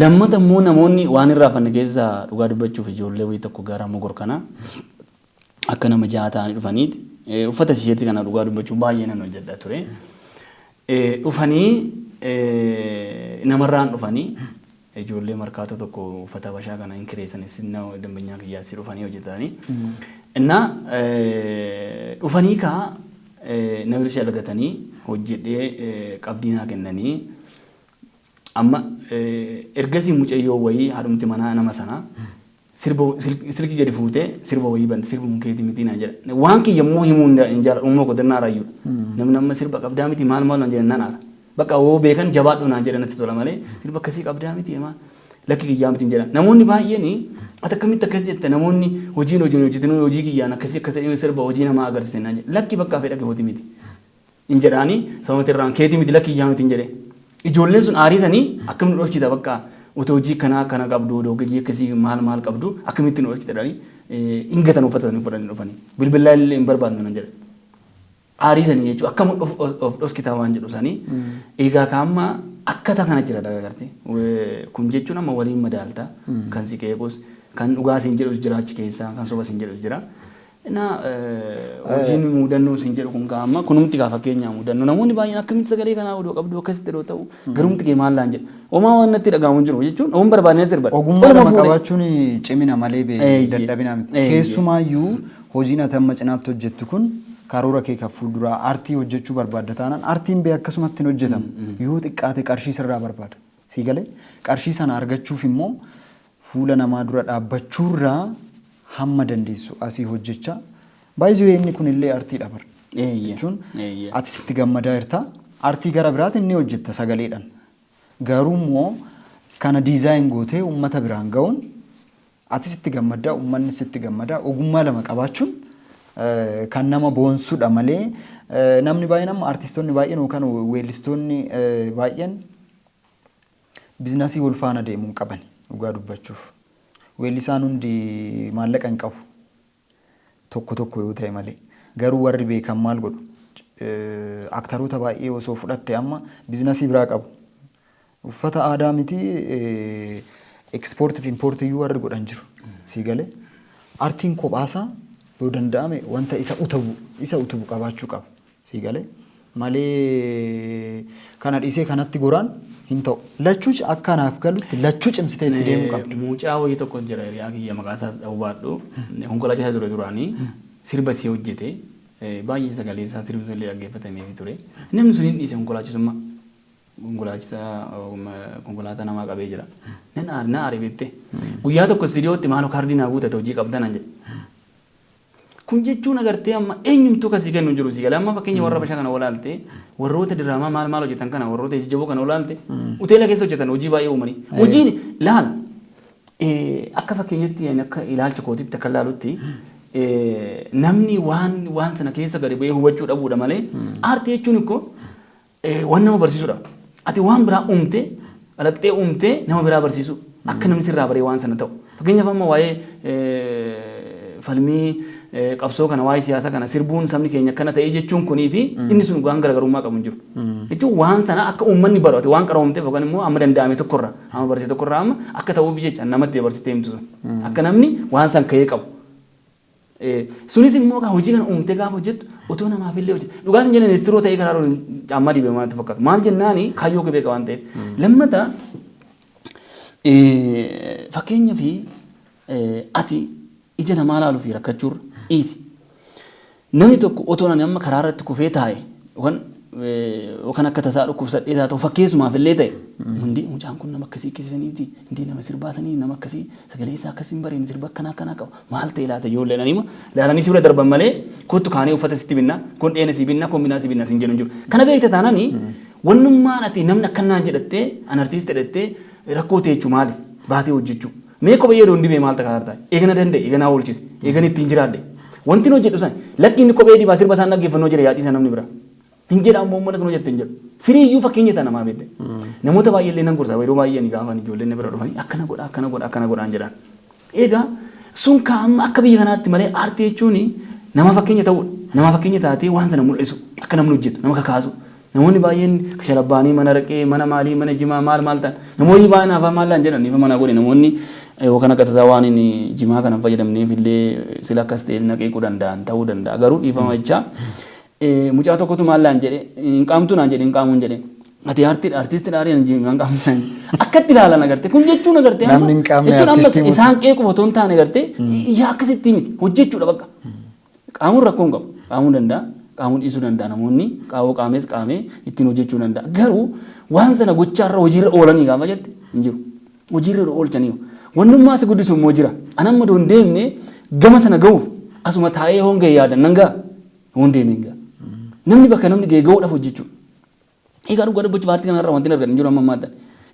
Lammata immoo namoonni waan irraa fanne keessaa, dhugaa dubbachuuf, ijoollee wayii tokko gara mogor kana akka nama jaha ta'anii dhufaniiti uffata tisheertii kana, dhugaa dubbachuuf, baay'ee nan hojjedha ture. Dhufanii namarraan dhufanii, ijoollee markaatoo tokko uffata Habashaa kana hin kireessanis dambanyaan kiyyaasii dhufanii hojjetanii. Innaa dhufanii kaa na argatanii hojjedhee qabdii naa kennanii, amma ergasii mucayyoo wayii haadhumti manaa nama sanaa sirba silkii gadi fuutee sirba wayii bante, "Sirba mukeetii miti?" naan jedha. Waan kiyya immoo himuu hin jaalladhu, uumama koo dannaa raayyuudha. Namni amma "Sirba qabdaa miti?" maal maal naan jedhan nan aara. Bakka hoo beekan "Jabaadhu" naan jedhan natti tola malee, "Sirba akkasii qabdaa miti?" Maal, lakki kiyyaa miti hin jedhan. Namoonni baay'een, "Ati akkamitti akkas jette? Namoonni hojiin hojiin hojjetinuu hojii kiyyaan akkasii akkasii sirba hojii namaa agarsiisan," naan jedhan. Lakki, bakka fedha keetii miti hin jedhaani, sababa irraan keetii miti, lakki kiyyaa miti hin jedhe. Ijoolleen sun aariisanii, "Akkam nu dhoolchita? Bakka otoo hojii kanaa kana qabdu, odoo hojii akkasii maal maal qabdu, akkamitti nu dhoolchita?" jedhanii hin gatan, uffata sanii fudhanii dhufanii. "Bilbilaa illee hin barbaadnu," nan jedhan. Aariisanii jechuudha, akkam of dhoskitaa waan jedhu sanii. Egaa kaamma akkata kana jira agartee. Kun jechuun amma waliin madaalta, kan si qeequs, kan dhugaa siin jedhus jira achi keessaa, kan soba siin jedhus jira. Na hojiin mudannoo siin jedhu kun kaa'ama kunumti kaa fakkeenyaa mudannoo, namoonni baay'een, "Akkamitti sagalee kanaa odoo qabdu akkasitti odoo ta'u garumti kee maal?" laan jedhu. Homaa waan natti dhagahamu hin jiru jechuun oon barbaadne sirba. Ogummaa lama qabaachuun cimina malee dadhabina miti. Keessumaayyuu hojiin ati amma cinaatti hojjettu kun karoora kee kan fuulduraa aartii hojjechuu barbaadda taanaan, aartiin bee akkasumatti hin hojjetamu. Yoo xiqqaate qarshii sirraa barbaada. Sii galee, qarshii sana argachuuf immoo fuula namaa dura dhaabbachuurraa hamma dandeessu asii hojjechaa. Baay'ee inni kun illee aartiidha bara. Jechuun ati sitti gammadaa jirta. Aartii gara biraatiin ni hojjetta sagaleedhaan. Garuu immoo kana design gootee uummata biraan ga'uun Atis itti gammaddaa, uummannis itti gammadaa. Ogummaa lama qabaachuun kan nama boonsudha malee namni baay'een amma artistoonni baay'een yookaan weellistoonni baay'een biizinasii wal faana deemuu hin qaban dhugaa dubbachuuf. Weellisaan hundi maallaqa hin qabu. Tokko tokko yoo ta'e malee. Garuu warri beekan maal godhu? Aktaroota baay'ee osoo fudhatte amma biizinasii biraa qabu. Uffata aadaa miti ekspoortii fi impoortii iyyuu warri godhan jiru. Sii galee? Artiin kophaasaa yoo danda'ame wanta isa utubu qabaachuu qaba. Sii galee? Malee kana dhiisee kanatti goraan hin ta'u. Lachuu akka naaf galutti lachuu cimsitee itti deemuu qabda. Mucaa wayii tokko jira, hiriyaa kiyya, maqaa isaas dha'uu baadhu, konkolaachisaa ture duraanii, sirba si hojjete baay'ee sagalee isaa sirbi sun illee dhaggeeffatamee ture. Namni sun hin dhiise konkolaachisummaa. Konkolaachisaa konkolaataa namaa qabee jira. Nan aare, na aare beektee. Guyyaa tokko istiidiyootti maaloo kaardii naa guutate hojii qabda naan jedhe. Kun jechuun agartee amma eenyumtuu kasii kennu hin jiru si galee. Amma fakkeenya warra bashaa kana olaalte, warroota diraamaa maal maal hojjetan kana, warroota jajjaboo kana olaalte, hoteela keessa hojjetan hojii baay'ee uumanii. Hojiin laal akka fakkeenyatti ani akka ilaalcha kootitti akka ilaalutti namni waan sana keessa gadi bu'ee hubachuu dhabuudha malee aartii jechuun ikkoo waan nama barsiisudha. Ati waan biraa uumte, kalaqxee uumtee nama biraa barsiisu, akka namni sirraa baree waan sana ta'u. Fakkeenyaaf amma waa'ee falmii qabsoo kana, waa'ee siyaasa kana sirbuun sabni keenya akkana ta'ee jechuun kunii fi inni sun waan garaagarummaa qabu hin jiru. Jechuun waan sana akka uummanni baru ati waan qaroomteef yookaan immoo amma danda'ame tokkorra, amma barsiise tokkorra amma akka ta'uuf jecha namatti dabarsitee himtu sun. Akka namni waan san ka'ee qabu. Sunis immoo hojii kana uumtee gaafa hojjettu otoo namaaf illee hojjetu. Dhugaatiin jenna ministiroo ta'ee karaa caammaa dibee maal fakkaatu. Maal jennaani kaayyoo kee beeka waan ta'eef. Lammata fakkeenyaa fi ati ija namaa laaluu fi rakkachuurra dhiisi. Namni tokko otoo ani amma karaa irratti kufee taa'e yookaan akka tasaa dhukkubsadhee haa ta'u, fakkeessumaaf illee ta'e, hundi mucaan kun nama akkasii akkasisaniiti, hundee nama sirbaasanii, nama akkasii sagalee isaa akkasii hin bareedne, sirba akkanaa akkanaa qabu, maal ta'e laata ijoolleen anima ilaalanii si bira darban malee kottu kaanee uffata sitti binna, kun dheena si binna, kun minaa si binna sin jedhu hin jiru. Kana beekte taanani wannummaan ati namni akkanaan jedhattee an artiist jedhattee rakkoo ta'e jechuu maaliif baatee hojjechuu. Mee kophee yeroo dibee maal ta'a ta'a? Eegana danda'e, eeganaa oolchise, eegana ittiin jiraadhe. Wanti nu hojjedhu san lakki inni kophee dibaa sirba isaan dhaggeeffannoo jira yaadhiisa namni bira. Hin jedha ammoo uummata kan hojjette hin jedhu. Firii iyyuu fakkeenya ta'a namaa beekte. Namoota baay'ee illee nan gorsa, yeroo baay'ee ani gaafa ijoolleen na bira dhufanii akkana godha, akkana godha, akkana godhaan jedhan. Egaa sun kaa'amma akka biyya kanaatti malee aartii jechuun nama fakkeenya ta'uudha. Nama fakkeenya taatee waan sana mul'isu, akka namni hojjetu nama kakaasu. Namoonni baay'een kashalabbaanii mana raqee, mana maalii, mana jimaa maal maal ta'an. Namoonni baay'een afaan maal laan jedhan ifa mana godhe namoonni yookaan akka tasaa waan inni jimaa kana fayyadamneef illee sila akkas ta'eef naqeequu danda'an ta'uu danda'a. Garuu dhiifama jechaa mucaa tokkotu maal laan jedhe, hin qaamtu naan jedhe, hin qaamuun jedhe. Ati aartiidha, artiistiidha, aariin hin qaamtu naan jedhe. Akkatti ilaalan agarte kun jechuun agarte amma. Namni hin qaamne jechuun amma artistii miti. Isaan qeequuf otoo hin taane agarte yaa akkasitti miti, hojjechuudha bakka. Qaamuun rakkoo hin qabu. Qaamuu danda'a. Qaamuu dhiisuu danda'a namoonni. Qaawoo qaamees qaamee ittiin hojjechuu danda'a. Garuu waan sana gochaarra hojiirra oolanii gaafa jette hin jiru. Hojiirra oolchanii. Wannummaa si guddisu immoo jira. An amma doon deemne gama sana ga'uuf asuma taa'ee hoon ga'e yaadan nan ga'a. Hoon deemee hin ga'a. Namni bakka namni ga'e ga'uudhaaf hojjechuu. Egaa dhugaa dubbachuuf aartii kanarraa wanti argan hin jiru amma ammaatti.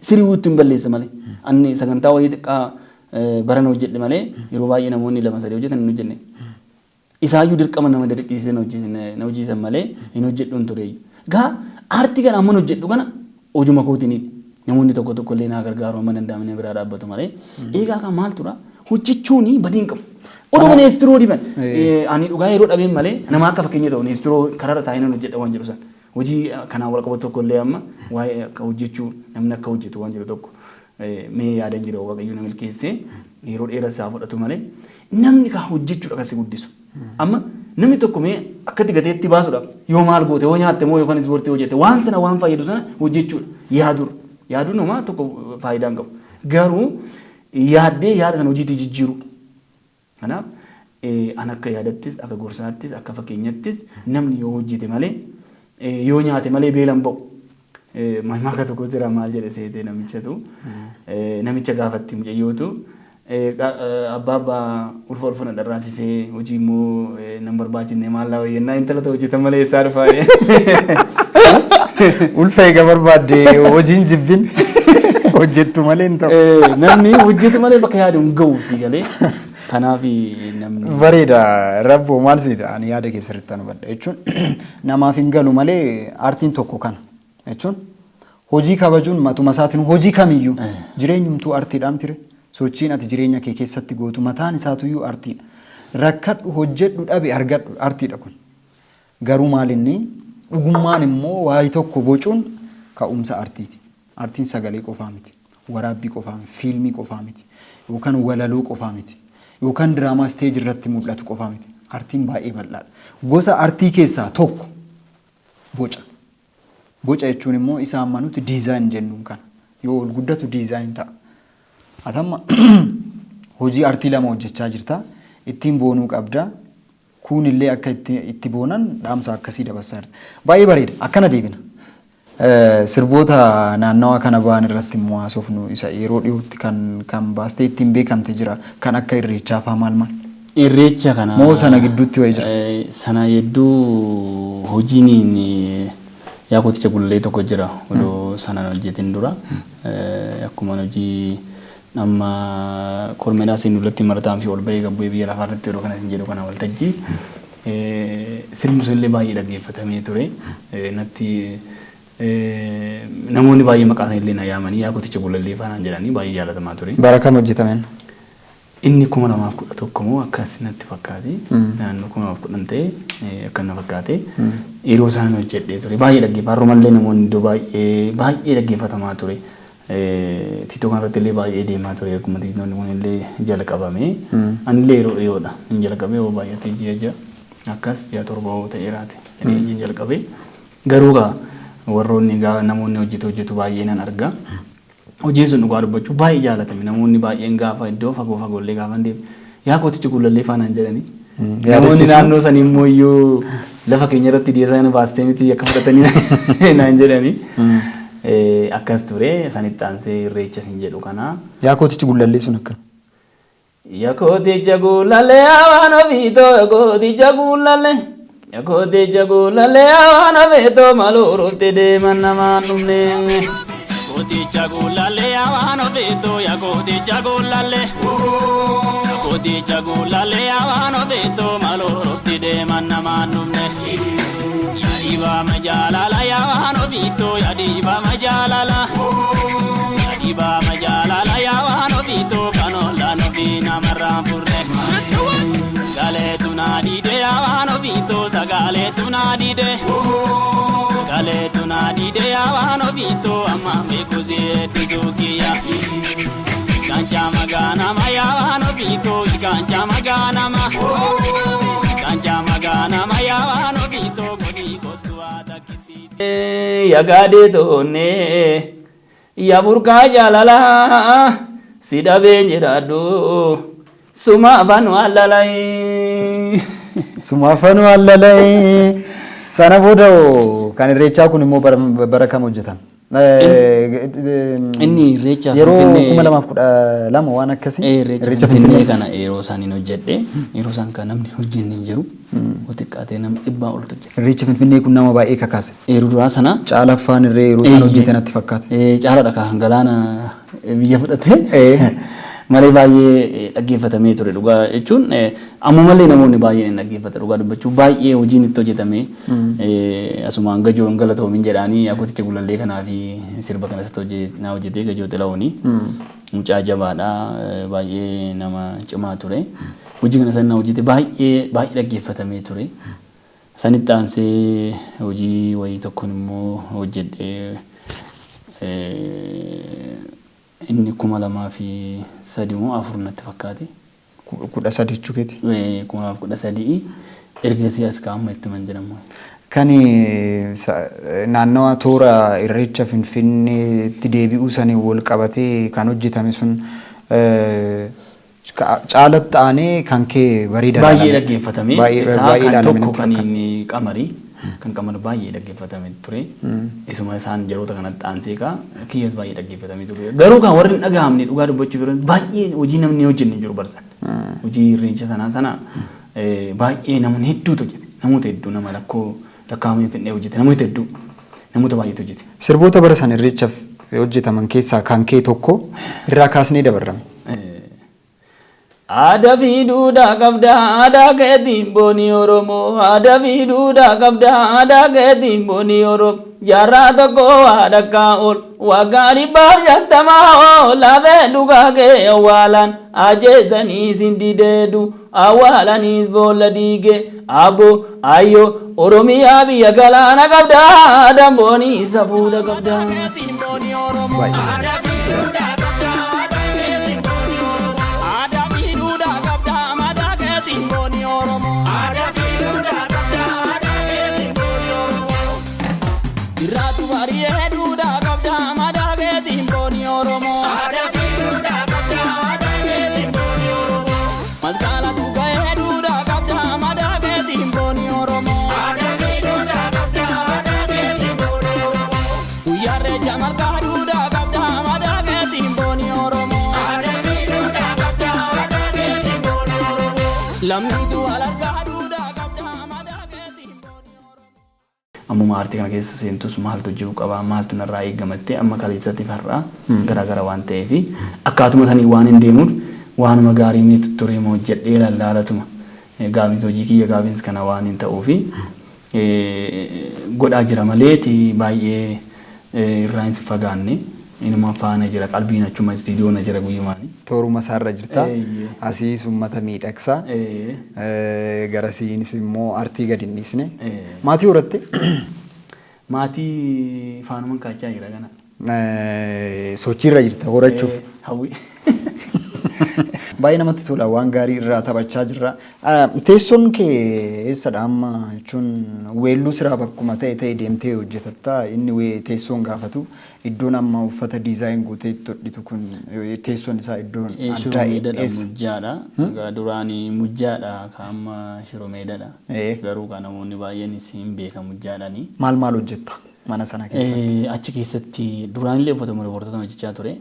Sirii ittiin hin balleessa malee. Ani sagantaa wayii xiqqaa barana hojjedhe malee yeroo baay'ee namoonni lama sadii hojjetan hin hojjenne. Isaayyuu dirqama nama dirqisiisee na hojjisan malee hin hojjedhuun tureeyyu. Gaa aartii kana amma hojjedhu kana hojuma kootiini. Namoonni tokko tokko illee naa gargaaru amma danda'amne biraa dhaabbatu malee. Egaa kan maal tura hojjechuun badii hin qabu. Oduu neestiroo diban. Ani dhugaa yeroo dhabeen malee nama akka fakkeenya ta'u neestiroo karaarra taa'ee nan hojjedha waan jedhu sana. Hojii kanaan wal qabatu tokko illee amma waa'ee akka hojjechuu namni akka hojjetu waan jedhu tokko mee yaadan jira. Waaqayyo na milkeessee yeroo dheeraa isaa fudhatu malee namni kaa hojjechuudha kan si guddisu. Amma namni tokko mee akkatti gateetti baasuudhaaf yoo maal goote, yoo nyaatte moo yookaan ispoortii hojjette, waan sana waan fayyadu sana hojjechuudha yaaduudha. Yaaduun homaa tokko faayidaa hin qabu. Garuu yaaddee yaada sana hojiitti jijjiiru. Kanaaf an akka yaadattis, akka gorsaattis, akka fakkeenyattis namni yoo hojjete malee, yoo nyaate malee beelan ba'u. Mammaaka tokko jira, maal jedhe seetee, namichatu namicha gaafatti mucayyootu, abbaa ulfa ulfa na dharraasisee hojii immoo nan barbaachifne maal laa wayyannaa intala ta'u hojjetan malee eessaa dhufaa? Ulfa eega barbaadde hojiin jibbin. Hojjettu malee hin ta'u. Namni hojjetu malee bakka yaadu hin gahu sii galee. Kanaaf namni. Bareeda Rabboo, maal siita, ani yaada kee sirriitti hubadha jechuun namaaf hin galu malee aartiin tokko kana jechuun hojii kabajuun matuma isaatiin hojii kamiyyuu jireenyumtuu aartiidhaan tire, sochiin ati jireenya kee keessatti gootu mataan isaatuyyuu aartiidha. Rakkadhu, hojjedhu, dhabe, argadhu, aartiidha kun. Garuu maalinni dhugummaan immoo waa'ee tokko bocuun ka'umsa aartiiti. Aartiin sagalee qofaa miti, waraabbii qofaa miti, fiilmii qofaa miti, yookaan walaloo qofaa miti, yookaan diraamaa stage irratti mul'atu qofaa miti. Aartiin baay'ee bal'aadha. Gosa aartii keessaa tokko boca. Boca jechuun immoo isa amma nuti design jennuun kana. Yoo ol guddatu design ta'a. Atamma hojii aartii lama hojjechaa jirta. Ittiin boonuu qabda. Kun illee akka itti boonan dhaamsa akkasii dabarsaa jirta. Baay'ee bareeda. Akkana deebina. Sirboota naannawa kana ba'an irratti immoo haasofnu, isa yeroo dhiyootti kan baastee ittiin beekamte jira. Kan akka irreechaa fa'aa maal maal? Irreecha kana. Moo sana gidduutti wayii jira? Sana hedduu hojiin yaa kooticha gullee tokko jira. Odoo sana hojjetin dura. Akkuma hojii amma kormeedhaa seenuu irratti marataan fi ol bahee gabbu'ee biyya lafaa irratti yeroo kana hin jedhu kana waltajjii. Sirbi sun illee baay'ee dhaggeeffatamee ture. Natti namoonni baay'ee maqaa isaa illee na yaamanii yaa kooticha gullallee faanaan jedhanii baay'ee jaalatamaa ture. Bara kam hojjetameen? Inni 2011 moo akkas natti fakkaate. Naannoo 2010 ta'e akka na fakkaate. Yeroo isaan hojjedhee ture. Baay'ee dhaggeeffata. Har'umallee namoonni iddoo baay'ee baay'ee dhaggeeffatamaa ture. TikTok kanarratti illee baay'ee deemaa ture. Akkuma TikTokni kun illee jalqabame. Anillee yeroo dhiyoodha. Hin jalqabee yoo baay'ate ji'a 6 akkas ji'a 7 yoo ta'eeraate. Hin jalqabee. Garuu gaa warroonni namoonni hojjetu baay'ee nan arga. Hojiin sun dhugaa dubbachuu baay'ee jaalatame. Namoonni baay'een gaafa iddoo fagoo fagoollee gaafa deemu yaa kootichi gullallee faanaan jedhanii. Namoonni naannoo sanii immoo iyyuu lafa keenya irratti design baastee miti akka fudhatanii naan jedhanii. Akkas ture. Sanitti aansee irreecha sin jedhu kana. Yaa kootichi gullallee sun akkana. Yaa kooticha gullallee waan ofiitoo, yaa kooticha gullallee. Yaa kooticha gullallee waan ofiitoo, maloo rufti deeman namaan dhumne. Kooticha gullallee waan ofiitoo, yaa kooticha gullallee. Kooticha gullallee waan ofiitoo, maloo rufti deeman namaan dhumne. Yaa dhiibama jaalala yaa waan ofiitoo, yaa dhiibama jaalala. Yaa dhiibama jaalala yaa waan ofiitoo, kan ollaan ofii namarraan furre. Sagaleetu naa diide yaa waan ofiitoo, sagaleetu naa diide. Sagaleetu naa diide yaa waan ofiitoo, amma beeku si heddisuu kiyya. Kancha magaanama yaa waan ofiitoo, kancha magaanama. Kancha magaanama yaa waan ofiitoo, godhii kottu haa takkitti. Yagaadee toonnee yaa burqaa jaalalaa si dhabeen jiraadhu suma afaan waallalai. Suma afaan waallalai. Sana booda kan irreechaa kun immoo bara kam hojjetan? Inni irreecha yeroo 2012 waan akkasii. Irreecha Finfinnee kana yeroo isaan hin hojjedhe, yeroo isaan kan namni hojjenne hin jiru. Yoo xiqqaatee nama 100 oltu jira. Irreecha Finfinnee kun nama baay'ee kakaase. Yeroo duraa sana. Caalaffaan irree yeroo isaan hojjete natti fakkaata. Caalaadha kan galaana biyya fudhate. Malee baay'ee dhaggeeffatamee ture dhugaa jechuun, ammumallee namoonni baay'een hin dhaggeeffata dhugaa dubbachuu, baay'ee hojiin itti hojjetame. Asumaan gajoon galatoomin jedhaanii akkooticha gulallee kanaa fi sirba kana isatti naa hojjetee Gajoo Xila'uuni. Mucaa jabaadha, baay'ee nama cimaa ture. Hojii kana sana hojjete, baay'ee baay'ee dhaggeeffatamee ture. Sanitti aansee hojii wayii tokkoon immoo hojjedhee, inni 2003 moo 4 natti fakkaate. 13 jechuu keeti. 2013 ergasii as ka'amma itti man jedhamu. Kan naannawa toora irreecha Finfinneetti deebi'uu sanii wal qabatee kan hojjetame sun caalatti aanee kan kee bareeda. Baay'ee dhaggeeffatame. Baay'ee kan ilaalame tokko natti kan fakkaata. inni qamarii kan qamar baay'ee dhaggeeffatame ture. Isuma isaan yeroota kanatti aansee kaa kiyyas baay'ee dhaggeeffatamee ture. Garuu kan warri hin dhagahamne dhugaa dubbachuuf yeroo baay'ee hojii namni hojjenne hin jiru barsan. Hojii irreecha sanaa sana baay'ee namoonni hedduutu hojjete. Namoota hedduu nama lakkoo lakkaa'amee hin fidnee hojjete. Namoota hedduu, namoota baay'eetu hojjete. Sirboota bara san irreechaaf Hojjetaman keessaa kan kee tokko irraa kaasnee dabarrame. Aadaa fi duudhaa qabda aadaa keetiin boonii Oromoo. Aadaa fi duudhaa qabda aadaa keetiin boonii Oromoo. Jaarraa tokko haadhakkaa ol waggaa 150 ol lafee dhugaa kee awwaalaan ajjeesanii sin dideedu awwaalaniis boolla diige abbo ayyo Oromiyaa biyya galaana qabda aadaan boonii safuudha qabda. Baay'ee. Irraatu bari'ee duudhaa qabda madaa keetiin boonii Oromoo. Masqala tuqee duudhaa qabda madaa keetiin boonii Oromoo. Guyyaa reecha malkaa duudhaa qabda madaa keetiin boonii Oromoo. Lammiitu alargaa duudhaa qabda madaa keetiin boonii Oromoo. Ammuma aartii kana keessa seentus maaltu jiru qabaa, maaltu narraa eegamattee amma kaleessatti har'aa garaagara waan ta'eef akkaatuma sanii waan hin deemuuf waanuma gaarii ni tutturee hojjedhee lallaalatuma. Gaafiinsi hojii kiyya gaafiinsi kana waan hin ta'uufi godhaa jira maleeti baay'ee irraa hin fagaanne, inuma faana jira, qalbiin achuma istiidiyoo na jira guyyumaani. Tooruma isaarra jirta. Asiis uummata miidhagsaa. Garasiinis immoo artii gadi hin dhiisne. Maatii horatte? Maatii faanuman kaachaa jira kana. Sochiirra jirta horachuuf. Hawwi. Baay'ee namatti tola, waan gaarii irraa taphachaa jirra. Teessoon kee eessadha amma, jechuun weelluu siraa bakkuma ta'e ta'e deemtee hojjetatta, inni teessoon gaafatu iddoon amma uffata design gootee itti hodhitu kun teessoon isaa iddoon addaa Shiromeedadha eessa? Mujjaadha. Egaa duraanii mujjaadha ka amma shiromeedadha. Garuu kan namoonni baay'eenis hin beekan mujjaadhaani. Maal maal hojjetta mana sana keessatti? Achi keessatti duraanillee uffata dubartoota hojjechaa ture.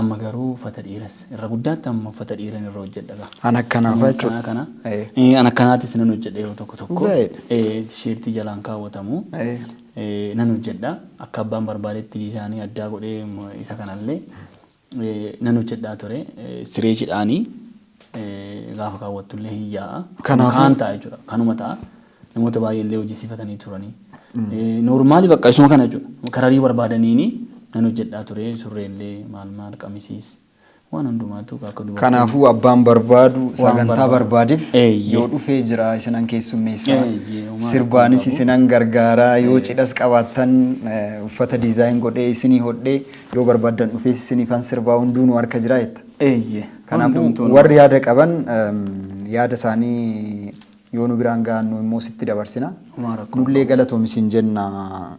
Amma garuu uffata dhiiras irra guddaatti amma uffata dhiiran irra hojjedha. An akkanaaf jechuudha. Kana. An akkanaatis nan hojjedha yeroo tokko tokko. Tisheertii jalaan kaawwatamu. Nan hojjedha. Akka abbaan barbaadetti diizaayinii addaa godhee isa kanallee nan hojjedhaa ture. Sireechiidhaanii gaafa kaawwattullee hin yaa'a. Kanaafuu- Kaan ta'a jechuudha. Kanuma ta'a. Namoota baay'ee hojjisiifatanii turanii. Normally bakka isuma kana jechuudha. Kararii barbaadaniini nan hojjedhaa ture. Surreellee maal maal qamisiis waan hundumaatu akka dubartii. Kanaafuu abbaan barbaadu sagantaa barbaadu. Barbaadeef yoo dhufee jira, isinan keessummeessaa. Homaa Sirbaanis rakkoo isinan gargaaraa, yoo cidhas qabaattan uffata design godhee isinii hodhee yoo barbaaddan dhufee isiniifan sirbaa, hunduu nu harka jira jetta. Eeyyee. Kanaafuu Hundumtuu warri yaada qaban yaada isaanii yoo nu biraan gahan nu immoo sitti dabarsina. Homaa rakkoo Nullee galatoomsiin jenna,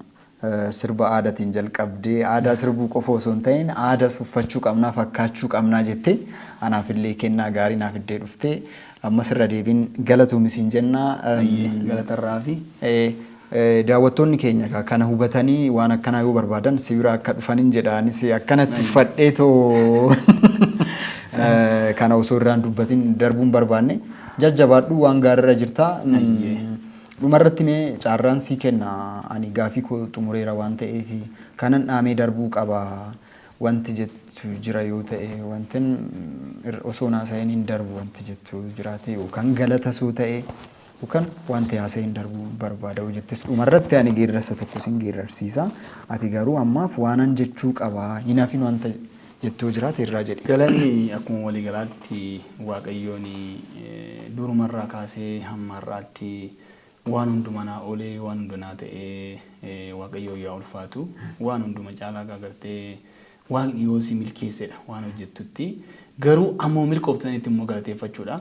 sirba aadaatiin jalqabdee aadaa sirbuu qofa osoo hin ta'in aadaas uffachuu qabnaa, fakkaachuu qabnaa jettee anaafillee kennaa gaarii naaf iddee dhuftee ammas irra deebiin galatoomsiin jenna. Galatarraa fi Daawwattoonni keenya kana hubatanii waan akkanaa yoo barbaadan si bira akka dhufanin jedhaanis akkanatti uffadhee too kana osoo irraan dubbatin darbuun barbaanne, jajjabaadhu, waan gaariirra jirta. Dhumarratti mee carraan sii kenna, ani gaafii koo xumureera waan ta'eef kanan dhaamee darbuu qaba wanti jettu jira yoo ta'e, wantin osoo naasa'in hin darbu wanti jettu jiraate, yookaan galatasuu ta'e yookaan wanti haasa'in darbuu barbaada yoo jettes, dhumarratti ani geerrarsa tokko sin geerrarsiisa. Ati garuu ammaaf waanan jechuu qaba hin hafin wanta jettuu jiraate irraa jedhi. Galanni akkuma waliigalaatti Waaqayyoon durumarraa kaasee hamma har'aatti waan hundumaa oolee waan hundumaa ta'ee Waaqayyoon yaa ulfaatu. Waan hunduma caalaa agartee Waaqni yoo si milkeessedha waan hojjettutti, garuu ammoo milkooftanitti immoo galateeffachuudha.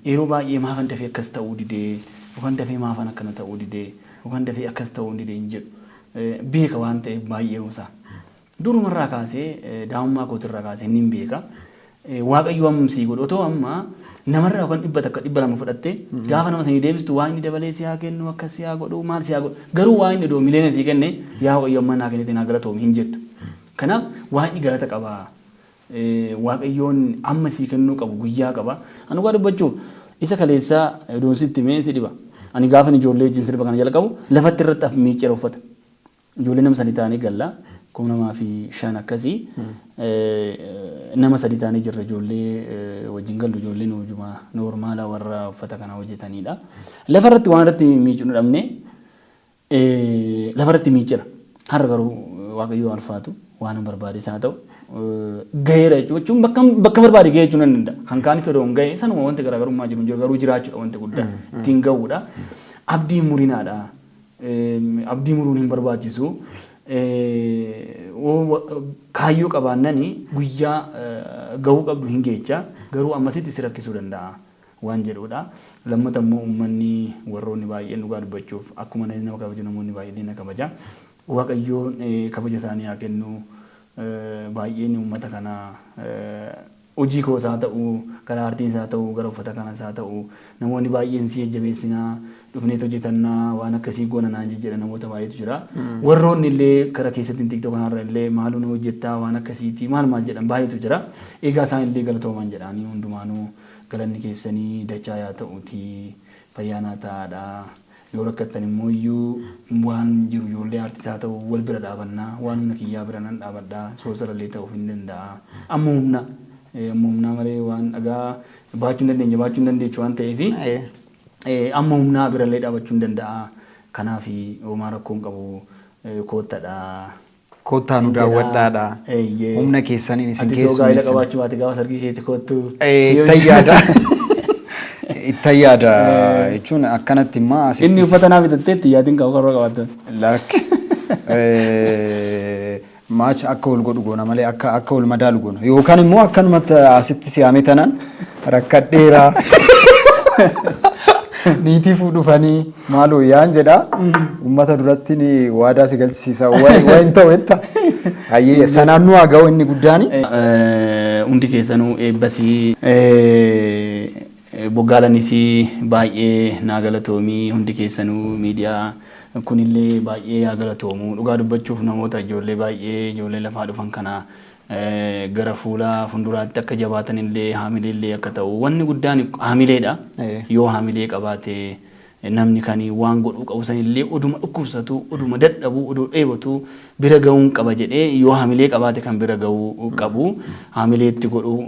Yeroo baay'ee maafan dafee akkas ta'uu didee, yookaan dafee maafan akkana ta'uu didee, yookaan dafee akkas ta'uu didee hin jedhu. Beeka waan ta'eef baay'ee isaa. Durumarraa kaasee, daa'ummaa kootirraa kaasee inni hin beeka. Waaqayyo amma sii godhu otoo amma namarraa yookaan 100, 200 fudhattee gaafa nama sanii deebistu waa inni dabalee si haa kennu, akkas si haa godhu, maal si haa godhu, garuu waa inni odoo miliyoona sii kenne yaa Waaqayyo amma naa kennite naa galatoomi hin jettu. Kanaaf Waaqni galata qaba. Waaqayyoon amma sii kennuu qabu guyyaa qaba. Ani dhugaa dubbachuuf isa kaleessaa odoon sitti himee si dhiba. Ani gaafa ijoollee wajjin sirba kana jalqabu lafatti irratti af miicceera uffata. Ijoollee nama sanii ta'anii galla. 2005 akkasii nama sadi taanee jirra, ijoollee wajjin gallu, ijoolleen hojuma normal warra uffata kana hojjetanidha. Lafarratti waan irratti miicuu dhabne lafarratti miicira. Har'a garuu Waaqayyo alfaatu waan barbaade isaa ta'u gaheera jechuun bakka barbaade gahee jechuun nan danda'a. Kan kaanis odoo hin gahe sanuma, wanti garaagarummaa jiru hin jiru, garuu jiraachuudha wanti guddaa ittiin gahuudha. Abdii murinaadha. Abdii muruun hin barbaachisu. Kaayyoo qabaannani guyyaa gahuu qabdu hin geecha, garuu ammasitti si rakkisuu danda'a waan jedhudha. Lammata immoo uummanni warroonni baay'een, dhugaa dubbachuuf, akkuma nama kabaju namoonni baay'een na kabaja. Waaqayyoon kabaja isaanii haa kennu. Baay'een uummata kana hojii koos haa ta'u, gara aartiis haa ta'u, gara uffata kanas haa ta'u, namoonni baay'een si jajjabeessinaa, dhufneet hojjetannaa, waan akkasii goona naan jejjedha namoota baay'eetu jira. Warroonni illee kara keessatti TikTok kanarra illee maaluu nu hojjettaa, waan akkasiiti, maal maal jedhan baay'eetu jira. Egaa isaan illee galatooman jedhaanii, hundumaanuu galanni keessanii dachaa yaa ta'uuti, fayyaanaa ta'aadha. Yoo rakkattan immoo iyyuu waan jiru ijoollee aartiis haa ta'u wal bira dhaabannaa, waan humna kiyyaa bira nan dhaabadhaa, soosarallee ta'uuf hin danda'a. Amma humnaa malee waan dhagaa baachuu hin dandeenye baachuu hin dandeechu waan ta'eefi amma humnaa birallee dhaabachuu hin danda'a. Kanaaf homaa rakkoo hin qabu, koottadha. Kottaa nu daawwadhaadha. Humna keessaniin isin Ati soo gaa'ela keessummeessina. qabaachuu baate gaafa sargii keetti kottu. Ittan yaada. Ittan yaada jechuun akkanatti immoo asitti. Inni uffata naa bitattee itti yaadin qabu karra qabaattu. Lakki. Maacha akka wal godhu goona malee akka wal madaalu goona. Yookaan immoo akkanumatti asitti si'aame tanaan rakkadheera. Niitii fuudhufanii maaloo yaan jedha. Uummata duratti ni waadaa si galchisiisa. Waa hin ta'u jetta. Hayyee, sanaan nu haa ga'u inni guddaani. Hundi keessanuu eebbasii boggaalanis baay'ee naa galatoomii, hundi keessanuu miidiyaa kunillee baay'ee haa galatoomu. Dhugaa dubbachuuf namoota ijoollee baay'ee ijoollee lafaa dhufan kana gara fuula fuulduraatti akka jabaatan illee haamilee illee akka ta'u, wanni guddaan haamileedha. Yoo haamilee qabaate namni kan waan godhuu qabu sanillee oduma dhukkubsatu, oduma dadhabu, oduu dheebotu bira ga'uun qaba jedhee yoo haamilee qabaate kan bira ga'uu qabu, haamilee itti godhuu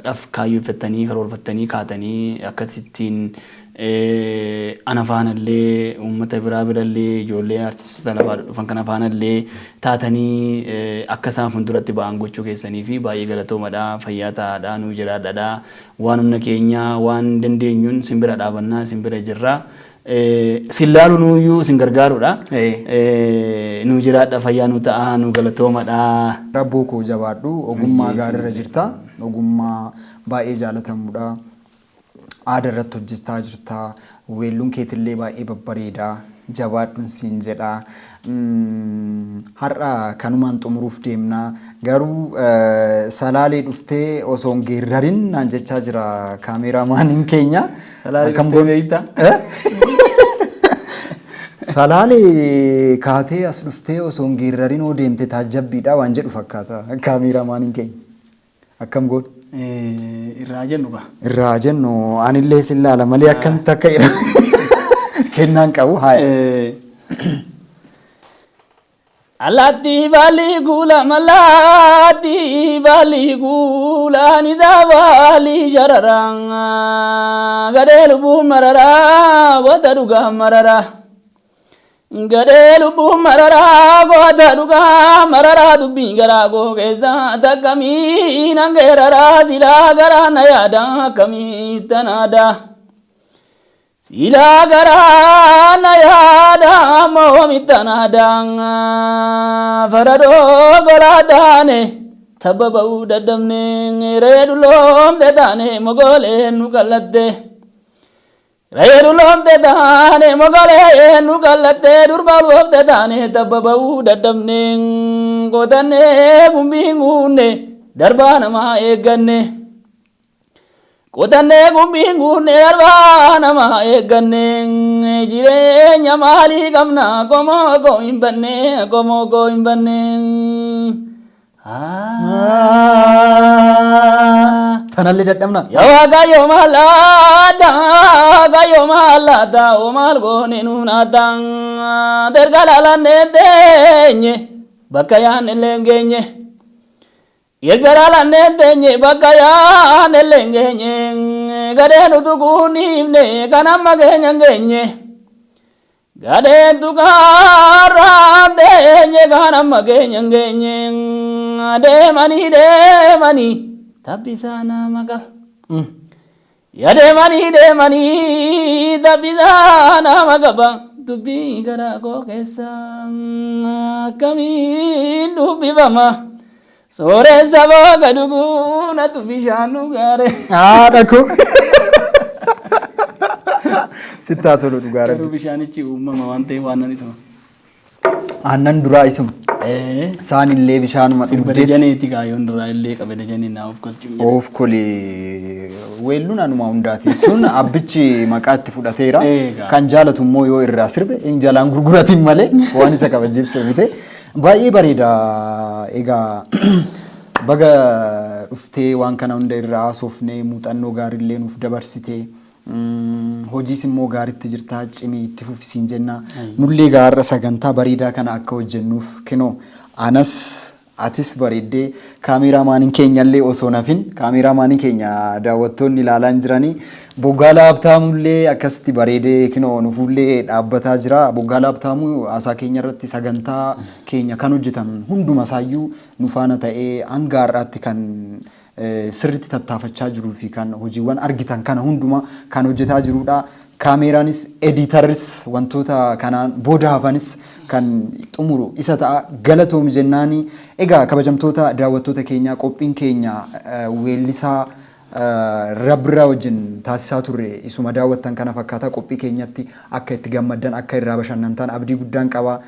dhaf kaayyeffattanii karoorfattanii kaatanii akkasittiin ana faanallee uummata biraa birallee ijoollee artistoota lafaa dhufan kana faanallee taatanii akka isaan fuulduratti ba'an gochuu keessanii fi baay'ee galatoomadha, fayyaa ta'aadha, nuu jiraadhaadha. Waan humna keenyaa waan dandeenyuun sin bira dhaabannaa, sin bira jirra. Sin laalu nuyyuu sin gargaarudha. Nuu jiraadha, fayyaa nu ta'a, nu galatoomadha. Rabboo koo, jabaadhu, ogummaa gaariirra jirta. Ogummaa baay'ee jaalatamudha. Aadaa irratti hojjetaa jirta. Weelluun keetillee baay'ee babbareeda. Jabaadhuun siin jedha. Har'a kanumaan xumuruuf deemna. Garuu salaalee dhuftee osoo hin geerrarin naan jechaa jira kaameeraamaaniin keenya. Salaalee dhuftee beektaa? Salaalee kaatee as dhuftee osoo hin geerrarin hoo deemte taajjabbiidha waan jedhu fakkaata kaameeraamaaniin keenya. Akkam goon? Irraa jennu gaa. Irraa jennu, anillee sin laala malee akkamitti akka kennaan qabu haa. Allaatti baalli guula mallaatti baalli guula ni baalli sharara gadhee lubbuu mararaa goota dhugaa mararaa. Gadhee lubbuu mararaa goota dhugaa mararaa, dubbii garaa koo keessa takkamii nan geeraraa, silaa garaa na yaada akkamii tanaada. Silaa garaa na yaada moomittanaada, faradoo golaa taane tabba ba'uu dadhabne, re'ee dulloomte taane mogoolee nu qallatte. Re'ee dulloomte taane mogoolee nu qallatte, durba ulfoofte taane tabba ba'uu dadhabne, qotannee gumbii guunne darbaa namaa eegganne. Qotannee gumbiin guunne darbaa namaa eegganne, jireenya maalii qabna, qomoo koo hin banne, qomoo koo hin banne. Tanallee dadhabna. Yaa Waaqayyo maal laata, Waaqayyo maal laata, oo maal goone nuun laata, erga laalannee teenye. Bakka yaannellee hin geenye. Girgara lanneen teenye bakka yaannellee hin geenye. Gadheen utuu dhiifne kan amma keenya hin geenye. Gadheen tukaarraa teenye kan amma keenya hin geenye. Deemanii deemanii tabbisaa nama qaba. Ya deemanii deemanii tabbisaa nama qaba. Dubbii garaa koo keessa akkamiin dubbifama. Sooressa booga dhuguu natu bishaan dhugaare. Haadha koo. Sittaa tolu dhugaa Garuu rabbi. bishaanichi uumama waan ta'eef waan nan isuma. Aannan duraa isuma. Isaan illee bishaanuma Sirba dhugdeet. dajaneeti kaayyoon duraa illee qabe dajanee naa of galchuun jedhe. Of kolee weelluun anuma hundaati jechuun abbichi maqaa itti fudhateera. Egaa. Kan jaalatu immoo yoo irraa sirbe hin jalaan gurguratin malee waan isa kabajjeef bite. Baay'ee bareeda. Egaa baga dhuftee waan kana hunda irraa haasofnee muuxannoo gaariillee nuuf dabarsitee. Hojiis immoo gaariitti jirtaa, cimii itti fufisiin jenna. Nullee gaarra sagantaa bareedaa kana akka hojjennuuf kinoo anas atis bareeddee, kaameraamaaniin keenyallee osoo nafin, kaameraamaaniin keenya daawwattoonni ilaalaa hin jiranii, Boggaala Habtaamullee akkasitti bareedee kinoo nufuullee dhaabbataa jira. Boggaala Habtaamuu haasaa keenya irratti sagantaa keenya kan hojjetan hunduma isaayyuu nu faana ta'ee hanga har'aatti kan sirriitti tattaafachaa jiruu fi kan hojiiwwan argitan kana hunduma kan hojjetaa jirudha. Kaameeraanis, ediitarris, wantoota kanaan booda hafanis kan xumuru isa ta'a. Galatoomi jennaani. Egaa kabajamtoota daawwattoota keenyaa, qophiin keenya weellisaa Rabbirraa wajjin taasisaa turre isuma daawwattan kana fakkaata. Qophii keenyatti akka itti gammaddan, akka irraa bashannantan abdii guddaan qaba.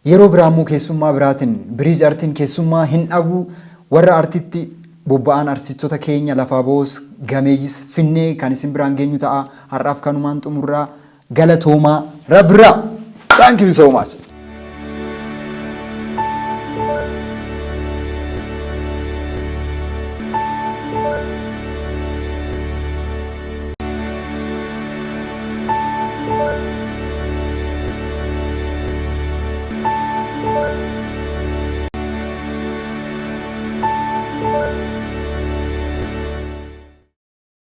Yeroo biraa immoo keessummaa biraatiin Biriij Artiin keessummaa hin dhabu. Warra artitti bobba'an, artistoota keenya lafaa ba'oos gameeyyis finnee kan isin biraan geenyu ta'a. Har'aaf kanumaan xumurraa, galatoomaa. Rabbirraa. Thank you so much.